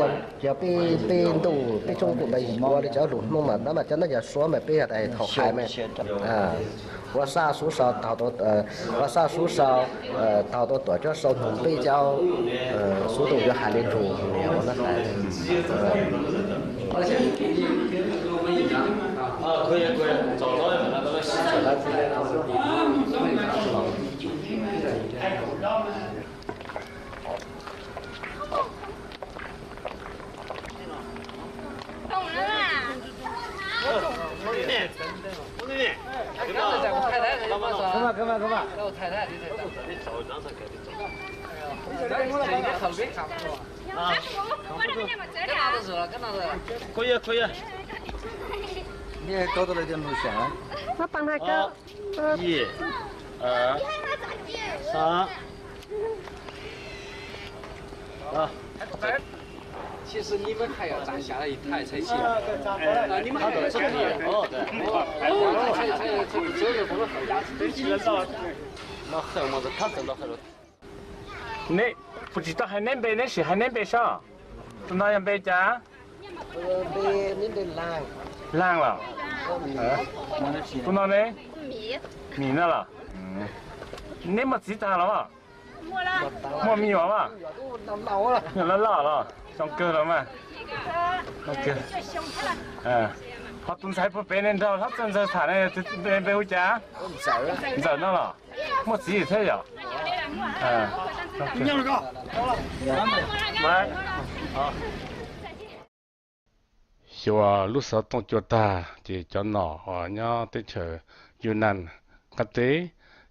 yog peb, peb ntuj peb tsob nkuj mas ua li cov lus Hmoob mas no mas cov no yog suab mas peb yog tas thaum hais mas ua sab suab sau taug, ua sab suab sau taug tau tuam cov sau noog peb cov xub tuaj yuav hais li lus no hais. Koj yog, koj yog. Koj tau lawv tias lus xyoo. Ib, xab. 其实你们还要站下来一台才行。你们还要站起来，哦，对。哦，才，才，才，才，才，才，才， Neb puas tsis tau hais neb npe, neb sim hais neb npe saib. Tus no yog npe cas? Laaj los? Tus no ne? Mim no los? Neb muaj txiv tag los? Muaj me nyuam mas? Nyuam loj loj los? Zoo kawg los mas. Ho tus ntxhais puag pem ne, nrog hlob Txawj Ntxawg tham ne, npe hu cas? Ntxawm no los? Muaj txiv thiab yom? Xyuas lub xov tooj cua tag ces cov nom uas nyob teb chaws Yunan qab teb,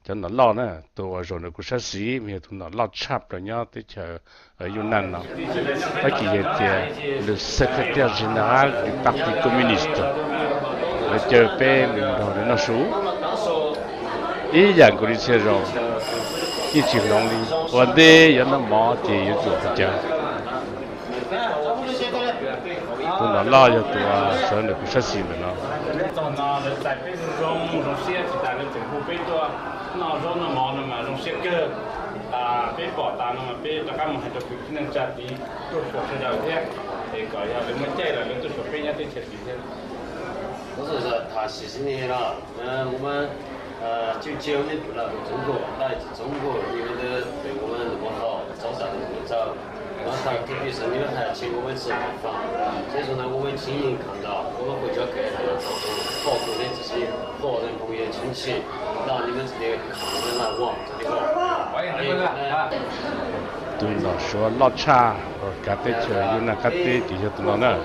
cov nom loj na, tus uas zaum ntawm kuv sab sim mas yog tus nom loj tshaj plaws nyob teb chaws Yunan no. Tag kis yog tias le secrétaire général du Parti communiste, lawv caw peb mus nrog lawv noj su ib yam nkaus li txhia zaus, yeej tsis hloov li. Ua ntej yuav noj mov ces yuav tsum ua cas? Tus nram loj yog tus sawv ntawm kuv sab xis ntawm no. Txog no lawv txais peb zoo zoo siab tsis tas, lawv tseem hu peb tuaj noj zaub noj mov no mas zoo siab kawg. Peb pom tas no mas peb rov qab mus hais rau kwv tij neej tsa tid tuaj xyuas sawv daws thiab, es kom yog lawv muaj caij los lawv tuaj xyuas peb nyob teb chaws tid thiab. 不是说他其实呢，我们呃，就教你不那个中国，来自中国，你们的对我们那么好，早上那么早，晚上特别是你们还请我们吃晚饭。所以说呢，我们亲眼看到，我们回家给还要照顾，照顾你这些华人朋友亲戚，那你们这里看我们来玩，这里玩。欢迎你们来啊！ Tus nram Suav loj tshaj uas kav teb chaws Yuv Naj qab teb ces yog tus no na.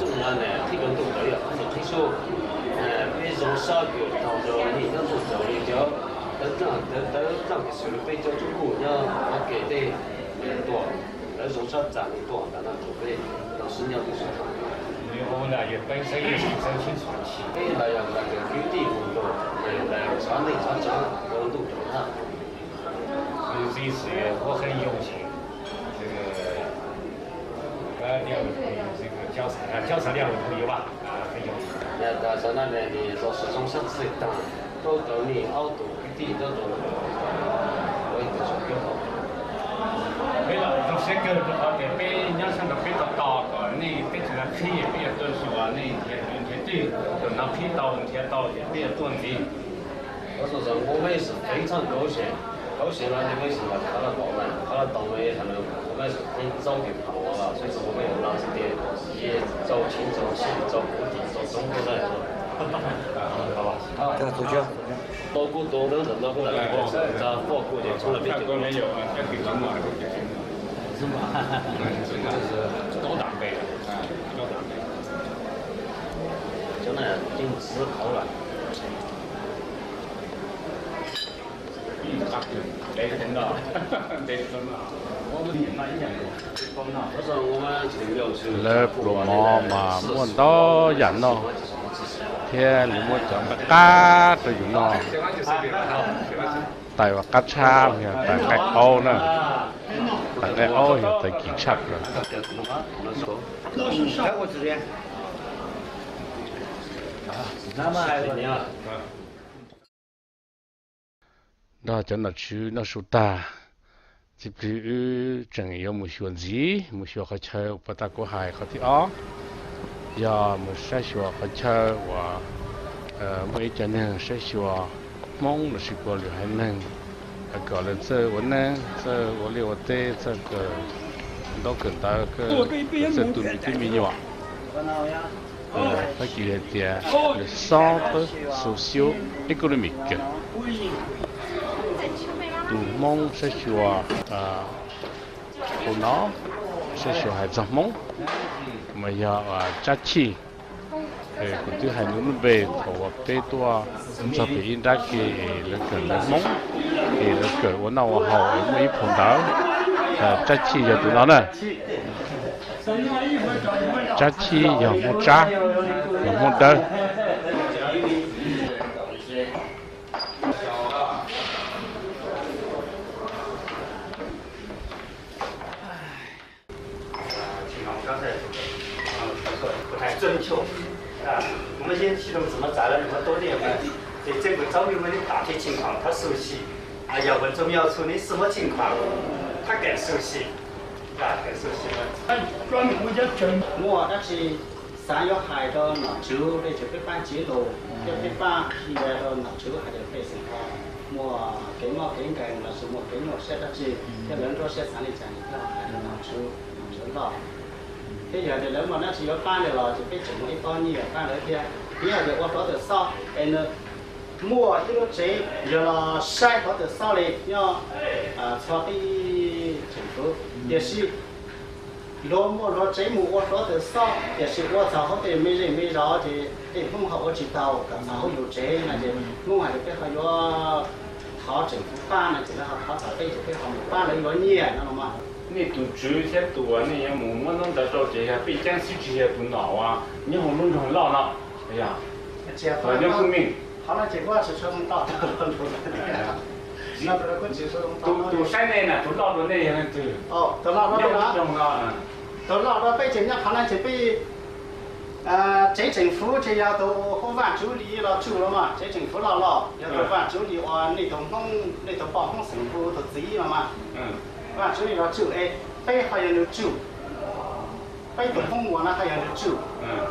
Ntxim xwb, 我很用心。这个，呃，两位朋友，这个交叉，啊，交叉两位朋友吧，啊，很用心。 Yog tas xav no ne, nim zoo sab txhawj tag, rau tau nej ob tug kwv tij nyob rau ntawm ua ib tug xyoo peb hau. Peb los zoo siab kawg rau qhov tias peb nyob sab nraud peb tau tos kom nej teb chaws no qhib, peb yuav tuaj xyuas nej nrhiav kwv nrhiav tij, thaum no qhib tau nrhiav tau ces peb yuav tuaj ntxiv. 我说是我们也是非常高兴，高兴了你们是来看了我们，看了到我们也很，我们是很早就盼望了，所以说我们要拿这点也走亲走戚，走故地，走中国人，好吧？啊，走，走，走。包括多等等，包括咱包括的从来没见过。泰国没有啊，要给中国人，给中国人。是吗？这个是高档辈的，啊，高档辈。将来定思考了。 Lawv pluas mov mas muaj ntau yam noj thiab lawv muab cov nqaij qab rau yus noj. Tais uas qab tshaj yog tais nqaij qaub na, tais nqaij qaub yog tais kim tshaj plaws. Nrog cov nom tswv noj su tag, txiv plig wb tseem yuav mus xyuas ntxiv, mus xyuas qhov chaw uas puag ta kuv hais qhov thib ob, yog mus saib xyuas qhov chaw uas muaj ib co neeg saib xyuas Hmoob lossis puas lwm haiv neeg, kom lawv txawj ua neej, txawj ua liaj ua teb, txawj kawm ntaub kawm ntawv, txawj tu me tub me nyuam. Fab Kis hais tias le centre socio-économique. Tus Hmoob saib xyuas hauv no, saib xyuas hais txog Hmoob mas yog Tsab Chij. Kuv twb hais nws lub npe thaum uas peb tuaj txog pem ib nrab ke es lawv kawm ntawv Hmoob, es lawv kawm ua noj ua haus es muaj ib phau ntawv. Tsab Chij yog tus no na. Tsab Chij yog Hmoob Tsab, yog Hmoob Dawb. Thì nó có thể, ờ, kỹ thuật của thầy Xuân Chủ. À, 我们先系统怎么砸了，怎么多练，对这个遭遇问题大体情况他熟悉。啊，要问重要处理什么情况，他更熟悉，啊，更熟悉了。 Muaj dab tsi xav yuav hais rau nom tswv, peb tseem peb pab txiv lus, thiab peb pab qhia rau nom tswv hais tias peb xeem no muaj kev mob kev nkeeg lossis muaj kev nyuaj siab dab tsi, thiab lawv nruab siab xav li cas thiab hais rau nom tswv, nom tswv noj. Thiab yog tias lawv muaj dab tsi yuav pab li los ces peb tseem muaj ib pob nyiaj pab lawv thiab. Yog tias ua hluav taws xob es nws muaj ib lub tsev yog los saib hluav taws xob li nyob txhua teb tseem fwv, tiam sis luag muaj luag tsev mus ua hluav taws xob, tiam sis ua txog hauv tej me zej me zos ces tej Hmoob ho ua tsis tau, kom txog hauv yus tsev no ces Hmoob hais tias peb ho yuav thov tseem fwv pab no ces lawv ho thov txog peb ces peb ho mus pab lawv yuav nyiaj no los mas. Nej tus tswv thiab tus uas nej yuav mus muab ntaub ntawv rau ces yog pej ceeb xwb tsis yog tus nom uas nyob hauv lub nroog loj no. Yog, nyob Phwj Mej. Qhov no ces kuv tsis tshua tau, tus saib nej na, tus loj dua nej yog leej twg? Tus loj dua peb ces nyob qhov no ces peb Tsev tseem fuv ces yog tus hu Vaj Tsuv Lis los tsuj los mas, tsev tseem fuv loj loj yog tus Vaj Tsuv Lis uas nej tus Hmoob, nej tus poj Hmoob xeem hu tus txiv los mas. Vaj Tsuv Lis los tsuj es peb ho yog nws tsuj, peb tus Hmoob Muas no ho yog nws tsuj,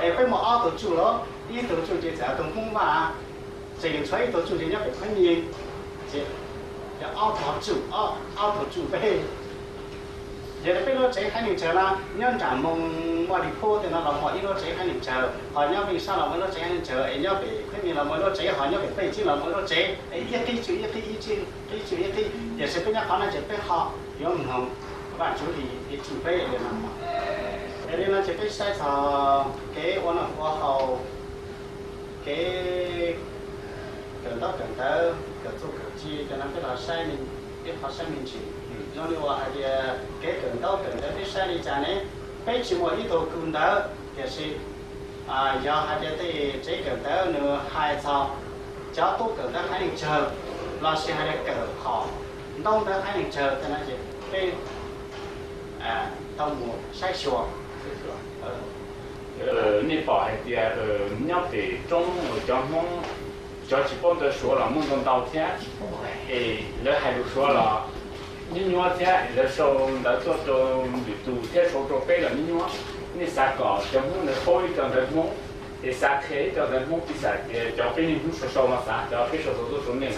es peb muaj ob tug tsuj los, ib tug tsuj ces txawm tus Hmoob Vaj, tseem tshuav ib tug tsuj ces nyob pem Khuab Nyiaj, ces ob tug tsuj, ob tug tsuj peb. Yog li peb lub tsev haiv neeg tsawg na, nyob nram Moos Muaj Lis Phub tej no los muaj ib lub tsev haiv neeg tsawg, ho nyob Veej Sab los muaj ib lub tsev haiv neeg tsawg, es nyob pem Khuab Nyiaj los muaj ib lub tsev, ho nyob pem Pej Tsib los muaj ib lub tsev, es ib qib tsuj ib qib, ib qib tsuj ib qib. Tiam sis peb nyob qhov no ces peb ho yuav mloog Vaj Tsuv Lis tsuj peb li no. Es li no ces peb saib txog kev ua noj ua haus, kev kawm ntaub kawm ntawv, kawm txuj kawm ci, cov no peb los saib, peb qhov saib me ntsis. Zoo li uas hais tias kev kawm ntaub kawm ntawv peb saib li cas ne, peb tsis muaj ib tug kws ntawv, tiam sis yog hais tias tej tsev kawm ntawv nws hais txog cov tub kawm ntawv haiv neeg tsawg, lossis hais tias kawm qhov ntaub ntawv haiv neeg tsawg tej no ces peb tau mus saib xyuas. Nej pom hais tias nyob pem roob cov Hmoob, cov tsis paub ntawv Suav los muaj ntau ntau thiab, es lawv hais lus Suav los nyuaj nyuaj thiab, lawv sau ntawv tuaj rau lwm tus thiab sau rau peb los nyuaj nyuaj. Nej xav kom cov Hmoob ntawd paub ib co ntawv Hmoob, es xav qhia ib co ntawv Hmoob, piv xam tias cov peb niaj hnub sau sau no xav, cov peb sau sau tuaj rau nej,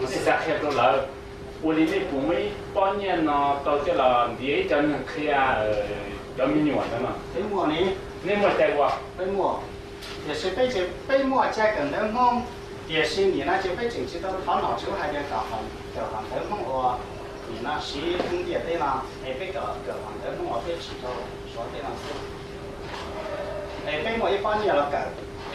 nej xav qhia rau lawv. Ua li nej puas muaj ib pob nyiaj no tau coj los ntiav ib co neeg qhia cov me nyuam ntawd no? Nej muaj cai ua? Peb muaj, tiam sis peb, peb muaj cai kawm ntawv Hmoob, tiam sis nim no ces peb tseem tsis tau thov nom tswv hais tias kom kawm qhov ntawv Hmoob uas nim no siv ntiaj teb no, es peb kawm qhov ntawv Hmoob uas peb tsim rau Suav teb no xwb. Es peb muaj ib pob nyiaj los kawm,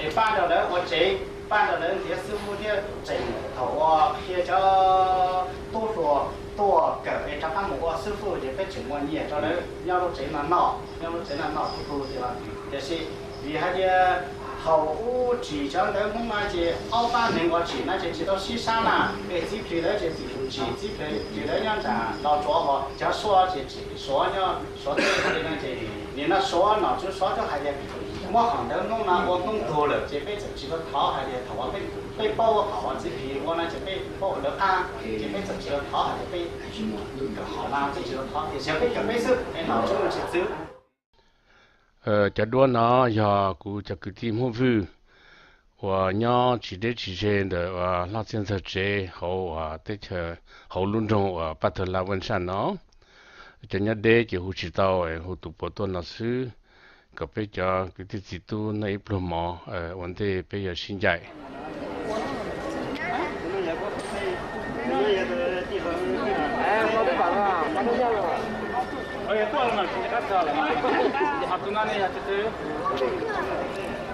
es pab rau lawv ua tsev, pab rau lawv ntiav xib fwb thiab tseem thaum uas qhia cov tub hluas tuaj kawm es rov qab mus ua xib fwb ces peb tseem muaj nyiaj rau lawv nyob lub tsev no noj, nyob lub tsev no noj tub tug tias. Tiam sis vim hais tias thaum ub tsim cov ntawv Hmoob no ces ob pab neeg uas tsim no ces tsis tau sib sab na, es txiv plig lawv ces txim tus tsim, txiv plig lawv nyob nram Los Tsuas, ho cov Suav ces tsim Suav nyob Suav teb li no ces nim no Suav nom tswv Suav twb hais tias muab qhov ntawv Hmoob no ua Hmoob tug lawm ces peb txawm tsis tau thov hais tias thaum uas peb paub qhov uas txiv plig ua no ces peb paub lawv qab, ces peb txawm tsis tau thov hais tias peb kawm qhov no, peb tsis tau thov, tiam sis peb kawm peb xwb es nom tswv tsis txwv. Cov duab no yog kuv cov kwv tij Hmoob Vwj uas nyob tsis deb tsis ze ntawm uas Hlob Txhiaj Ntxawg tsev hauv uas teb chaws, hauv lub nroog uas Paj Tawg Laj Vaj Saj no. Cov nyob deb ces hu tsis tau, hu tus puav tuaj no xwb, kom peb cov kwv tij txiv tub noj ib pluag mov ua ntej peb yuav sib ncaim.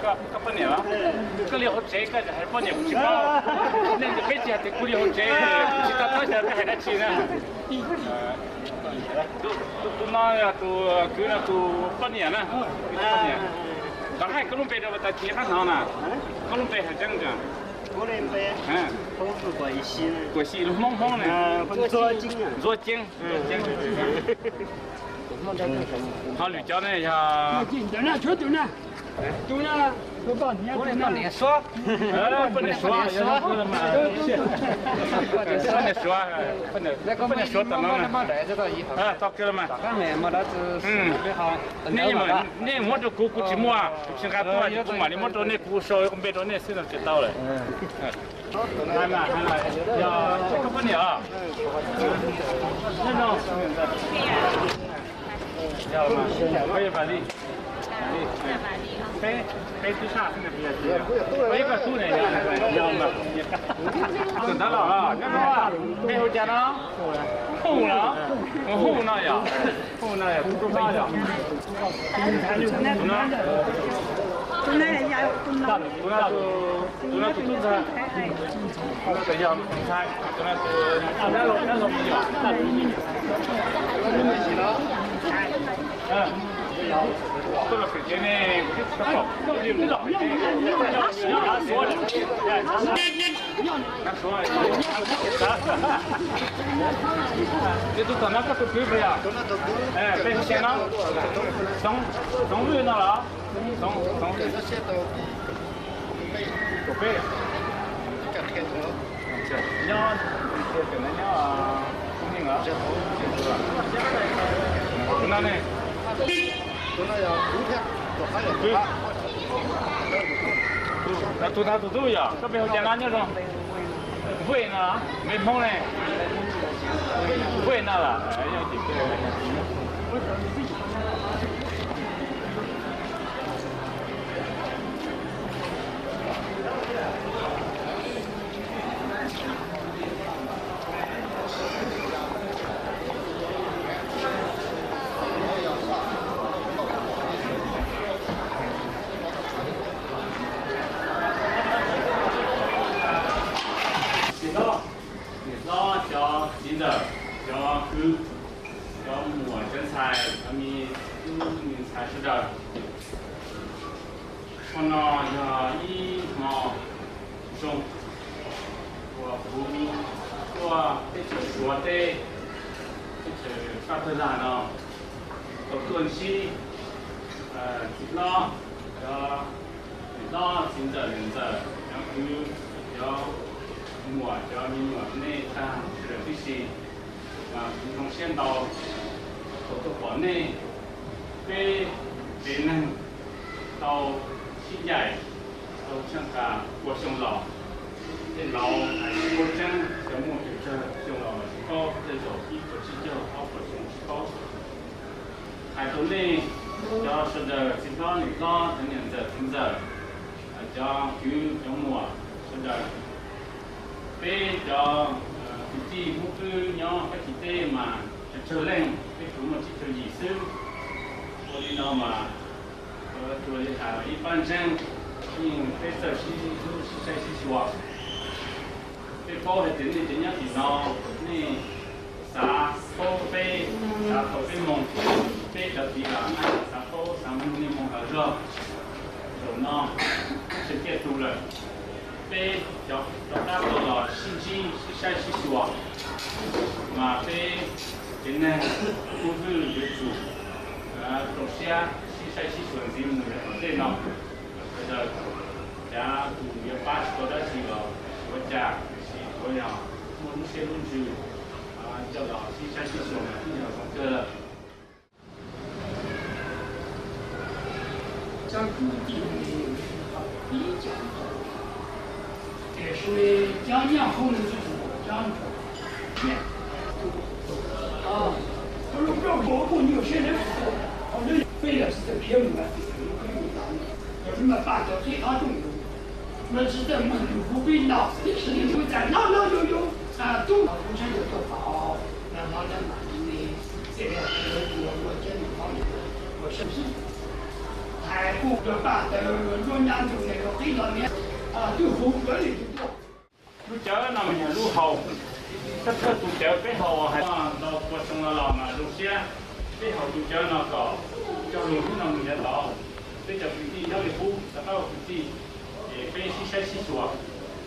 Koj poj niam, koj li hauv tsev koj hais poj niam kuv tsis paub. Nej peb tsis hais tias kuv li hauv tsev, kuv tsis to taub xyov peb hais dab tsi na. Tus no yog tus kwv no tus poj niam na. Koj hais koj lub npe rau tas thiv qab hnov na. Koj lub npe hais tseeb. Kuam Xis lus Hmoob Hmoob ne. Ntxuab Ceeb. Ho lwm cov ne yog poj niam Suav, poj niam Suav, poj niam Suav tom no. Tau kiag los mas. Nej muab rau kuv, kuv tsis muaj, kuv tsis nqa tuaj, kuv mam li muab rau nej, kuv sau npe rau nej xwb no ces tau lawm. Yog koj poj niam os. Peb, peb tub sab xwb, ib koj tub ne, yog mas. Tus ntawd los, peb hu cas no? Hu no, hu no yog, hu no yog, tus no yog. Tus no tus tub ntxawg, tus no tus yog ntxhais, tus no tus dab laug, dab laug me nyuam. Koj los pem tsev ne, kuv twb tsis tau pom. Twb tau tom no koj tus kwv puas yog? Peb tsev no, Txoov Vwj no los? Txoov, Txoov Vwj. Tus peb. Nyob, nyob, tus no ne. Tus no tus tub yog, koj peb hauv cas no nyob zoo? Vwj no, npe Hmoob ne. Vwj no los? Niam hlob, niam hlob, cov txiv ntxawm, cov kwv, cov muam, cov ntxhais, cov me tub me ntxhais sawv daws. Hmo no yog ib hmo zoo uas kuv tuaj teb chaws Suav teb, teb chaws Fab Tawg Lag no, tau tuaj ntsib txiv hlob, cov niam hlob, txiv ntxawm, niam ntxawm, cov kwv, cov muam, cov me nyuam, nej tag sawv daws tib si. Mas kuv zoo siab ntau thaum tuaj pom nej. Peb tsev neeg tau sib ncaim, tau tshaj tas pua xyoo los. Tej laus hais tsis paub tseeb, cov muaj kev tsawg xyoo los mas tsis paub, tej zaum ib puas tsib caug ob puas xyoo tsis paub. Hais rau nej cov sawv daws, txiv hlob niam hlob, cov niam ntxawm txiv ntxawm, cov kwv cov muam sawv daws, peb cov kwv tij Hmoob Wb nyob Fab Kis teb mas tsawg tsawg leej, peb tsuas muaj tsib caug yim xwb. Ua li no mas tsuas li hais ib pab ntseeg, yeej peb txawj sib hlub sib saib sib xyuas. Peb paub hais tias nej cov nyob tim no, nej xav paub peb, xav tau peb moo, peb cov txiv los xav paub xav mloog nej moo los zog. Zaum no tseem ciaj tus lawm, peb cov rov qab los sib ntsib sib saib sib xyuas, mas peb tsev neeg Hmoob Wb yuav tsum rau siab sib saib sib xyuas ntxiv mus yav tom ntej no. Sawv daws, cav tus yuav pab tsis tau dab tsi los ua cas, tiam sis tsuav yog muaj lub siab lub ntsws coj los sib saib sib xyuas mas twb yog zoo kawg lawm. Cov kwv tij ne, ib co, tiam sis cov nyab hoob ne, cov lub nroog Suav kuj nyuaj siab lawm, peb los tsis txawj khiav mus, cov paj cov teb qab rooj, los tsis txawj mus yus kuv pib los, kuv txawm hlob hlob yus yus tub kuv tseem yuav tuaj pom, los hlob lawm mas ne, txij li ua ua cov niam hlob ua sab sib hais kuj rau paj tawv nruab nyab ntug ne rau qib los niam, twb hu kawg li tus tuaj. Lub cawv no mas yog lub haus, thawj thawj tus cawv peb haus hais ntau pua xyoo no los mas zoo siab, peb haus tus cawv no kom cog lus hnub no mus yav tod. Peb cov kwv tij nyob li qub rov qab ua kwv tij, ces peb sib saib sib xyuas.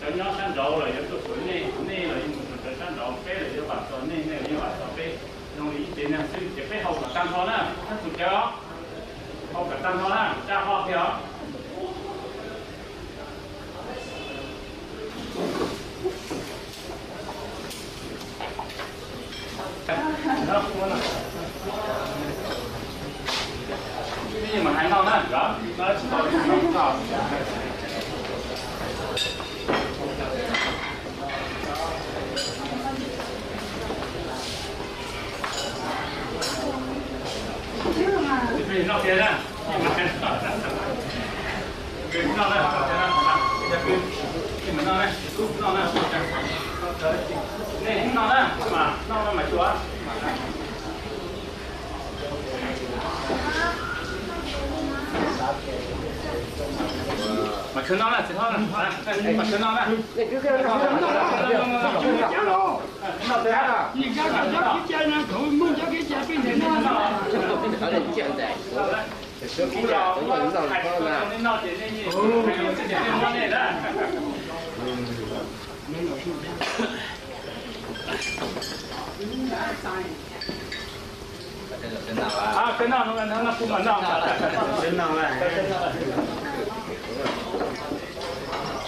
Cov nyob sab nraud los yuav tuaj xyuas nej, nej los yuav mus xyuas cov sab nraud, peb los yuav vam txog nej, nej los yuav vam txog peb, zoo li ib tsev neeg xwb. Ces peb haus kom tag nrho na, thawj tus cawv, haus kom tag nrho na, tsa ho kiag os. Nej noj na, noj na mas tsuas. Mas khwv noj na, txiv hlob na, mas khwv noj na.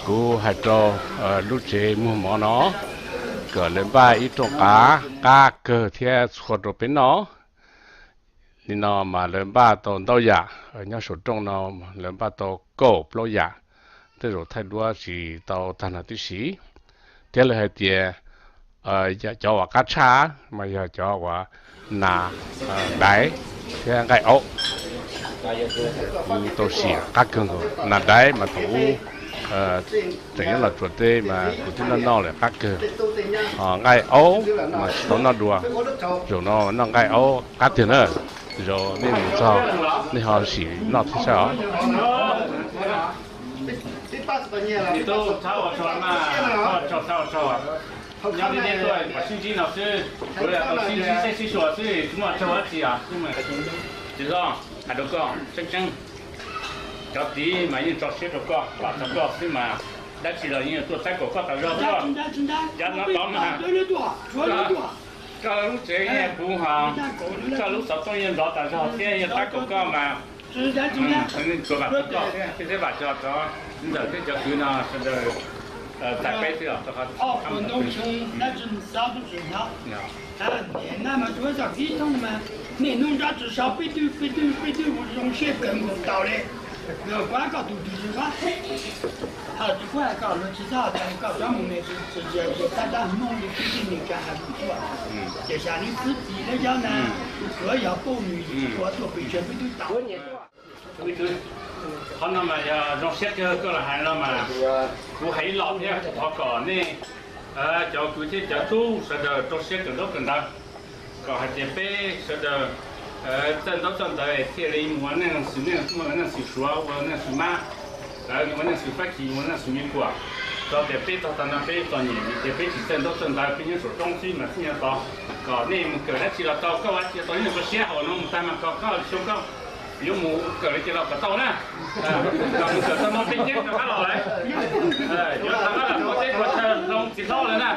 Kuv hais rau lub tsev muag mov no kom lawv npaj ib rooj qav qab kawg thiab txhua rau peb noj. Nim no mas lawv npaj tau ntau yam, nyob saum rooj no lawv npaj tau kaum plaub yam, tej zaum thaij duab tsis tau tag nrho tib si. Thiab lawv hais tias cov uas qab tshaj mas yog cov uas nas daiv thiab nqaij aub. Kuv tau sim qab kawg nkaus, nas daiv mas thaum ub tseem nyob Los Tsuas teb mas kuv twb noj noj lawm qab kawg. Ho nqaij aub mas tsis tau noj dua, zaum no noj nqaij aub qab tiag na. Zaum nej mus txog nej ho sim noj thiab saib os. Nyob li nej tuaj pom sib ntsib no xwb, sib ntsib seb sib xyuas xwb, tsis muaj tsaug dab tsi os. Txiv hlob, hais rau koj tseeb tseeb, cov tid mas yeej tso siab rau koj, vam txog koj xwb mas dab tsi los yeej yuav tuaj tab kaum koj tas zog xwb. Yav no tod mas koj lub tsev yeej puv ho, koj lub xov tooj yeej nrov tas zog thiab yeej tab kaum koj mas tsuas vam txog koj thiab, vam txog cov ntxawm thiab cov kwv no sawv daws txais peb xwb os. Nej hnub nyob tsis sau peb twb peb twb peb twb zoo siab kawg nkaus tau li. Kuv hais koj tus twg tsis qab, tsis kuv hais koj los tsis txhob hais koj cov mus me tsis tsis tab tab Hmoob li tib tib ni tsa hais mus tuaj. Ces xya li txwv txiv lawv cov na, tsuav yog pauj nws tsis tuav tuaj pes tsawg peb twb tau. Qhov no mas yog zoo siab kawg koj los hais no mas kuv hais ib los thiab thov kom nej cov kwv thiab cov tub sawv daws rau siab kawm ntaub kawm ntawv, kom hais tias peb sawv daws txawj ntaub txawj ntawv thiaj li mus ua neej xwm neej, ua neej xwm suav, ua neej xwm mab, ua neej xwm Fab Kis, ua neej xwm Me Kuam. Txog tias peb txog tag no peb txom nyem vim tias peb tsis txawj ntaub txawj ntawv, peb nyob saum roob xwb mas txij no tod kom nej mus kawm dab tsi los tau, koj ua dab tsi los tau, nej ua siab haum no mus tag mas kom koj xyoo koj yuav mus kawm li cas los kom tau na. Kom mus kawm tau no peb ceeb rov qab los lawm, yuav rov qab los ua teb ua chaw zoo txiv hlob lawm na.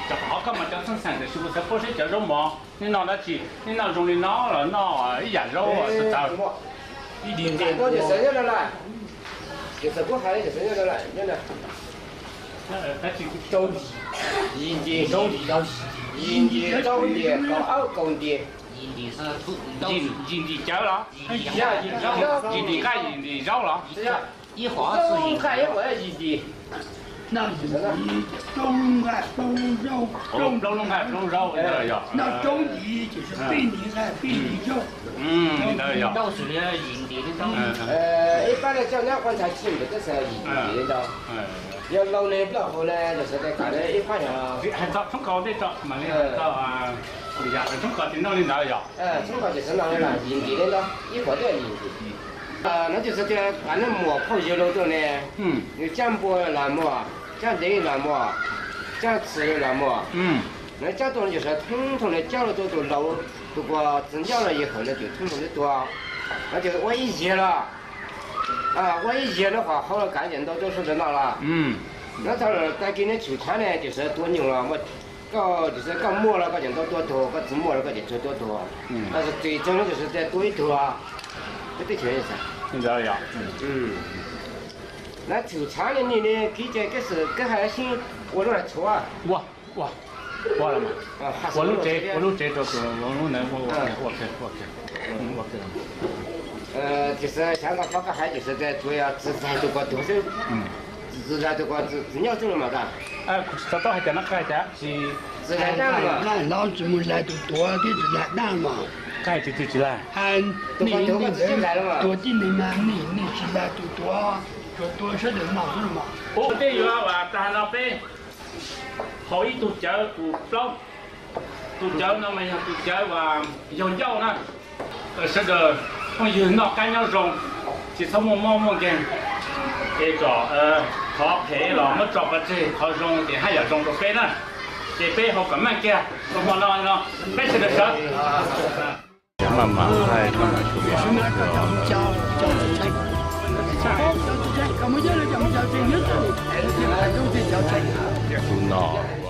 Cov qhov koj mas cov txheej xeem tiam sis kuv xav paub seb cov zaub mov nej noj dab tsi, nej noj zoo li no los noj ib yam zaub tawv. Yim ntim, zaub ntim, kaum ab kaum ntim. Yim ntim cawv los? Yim ntim nqaij yim ntim zaub los? Plaub lub nqaij plaub lub zaub. Plaub lub nqaij plaub lub zaub. Li ntawd yog. Ib pab coj nyob qhov nthav tsis npaum tab sis yim ntim li ntawd. Yog laus ne plaub hau ne, yog sawv daws kam ne ib pab yog. Hais txog tshoob kos tej tso mam li hais txog, yam tshoob kos ces noj li ntawd yog. Tshoob kos ces sawv noj li ntawd, yim ntim li ntawd, ib puas twb yim ntim. Nov ces sawv daws kam ne muam phauj yawg laus tuaj ne, nws cab npua los muaj, cab ntev los muaj, cab txhwm los muaj. Nws cab tuaj no ces sawv thoob thooj ne cab los tuaj tus laus, tus uas txiv ncauj los yawg hawm no ces thoob thooj twb tuaj. Nov ces ua ib yiag los, ua ib yiag no qhov hauv los kam ces ntau tuaj sawv daws noj los. Nov thaum tag kis neb tshwm tshav ne ces sawv tuaj nyuj los, koj ces sawv koj muaj los koj ces ntau tuaj tuag, koj tsis muaj los koj ces tsuag tuaj tuag. Tab sis txawm no ces sawv daws tuaj ib tug. Peb teb chaws nov tshwm tshav ne nim ne kiv ces keb xwm keb hais sib ua lub hais tshuav. Ua, ua, ua lub tsev, ua lub tsev rau tus lub na. Ces sawv xyav nqa qhov koj hais ces sawv daws tsuas yog txiv zag tus ko tuag xwb. Txiv zag tus ko txiv nyob xwb los mas tas. Kuv tsis tau hais tias no qhia cas tsis, txiv zag dab mas, tsis mus zag tus tuag thiab txiv zag dab mas. Qhia tsis tsis laig. Tus ko tuag ko tsis laig los mas. Tuag tib neeg mas nej, nej tsis zag tus tuag, tsuas tuag sawv daws noj xwb los mas. Ua tej yuav vas tag no peb haus ib tug cawv tus plaub. Tus cawv no mas yog tus cawv uas yog ncauj na. Sawv daws phooj ywg noj qab nyob zoo, tsis txhob muaj mob muaj nkeeg, es kom Qhov phem los muab tso pov tseg, qhov zoo ces haj yam zoo rau peb na. Ces peb haus kom meej kiag rau hmo no no, peb sawv daws sawv. Maj mam thaij maj mam xyuas tus no.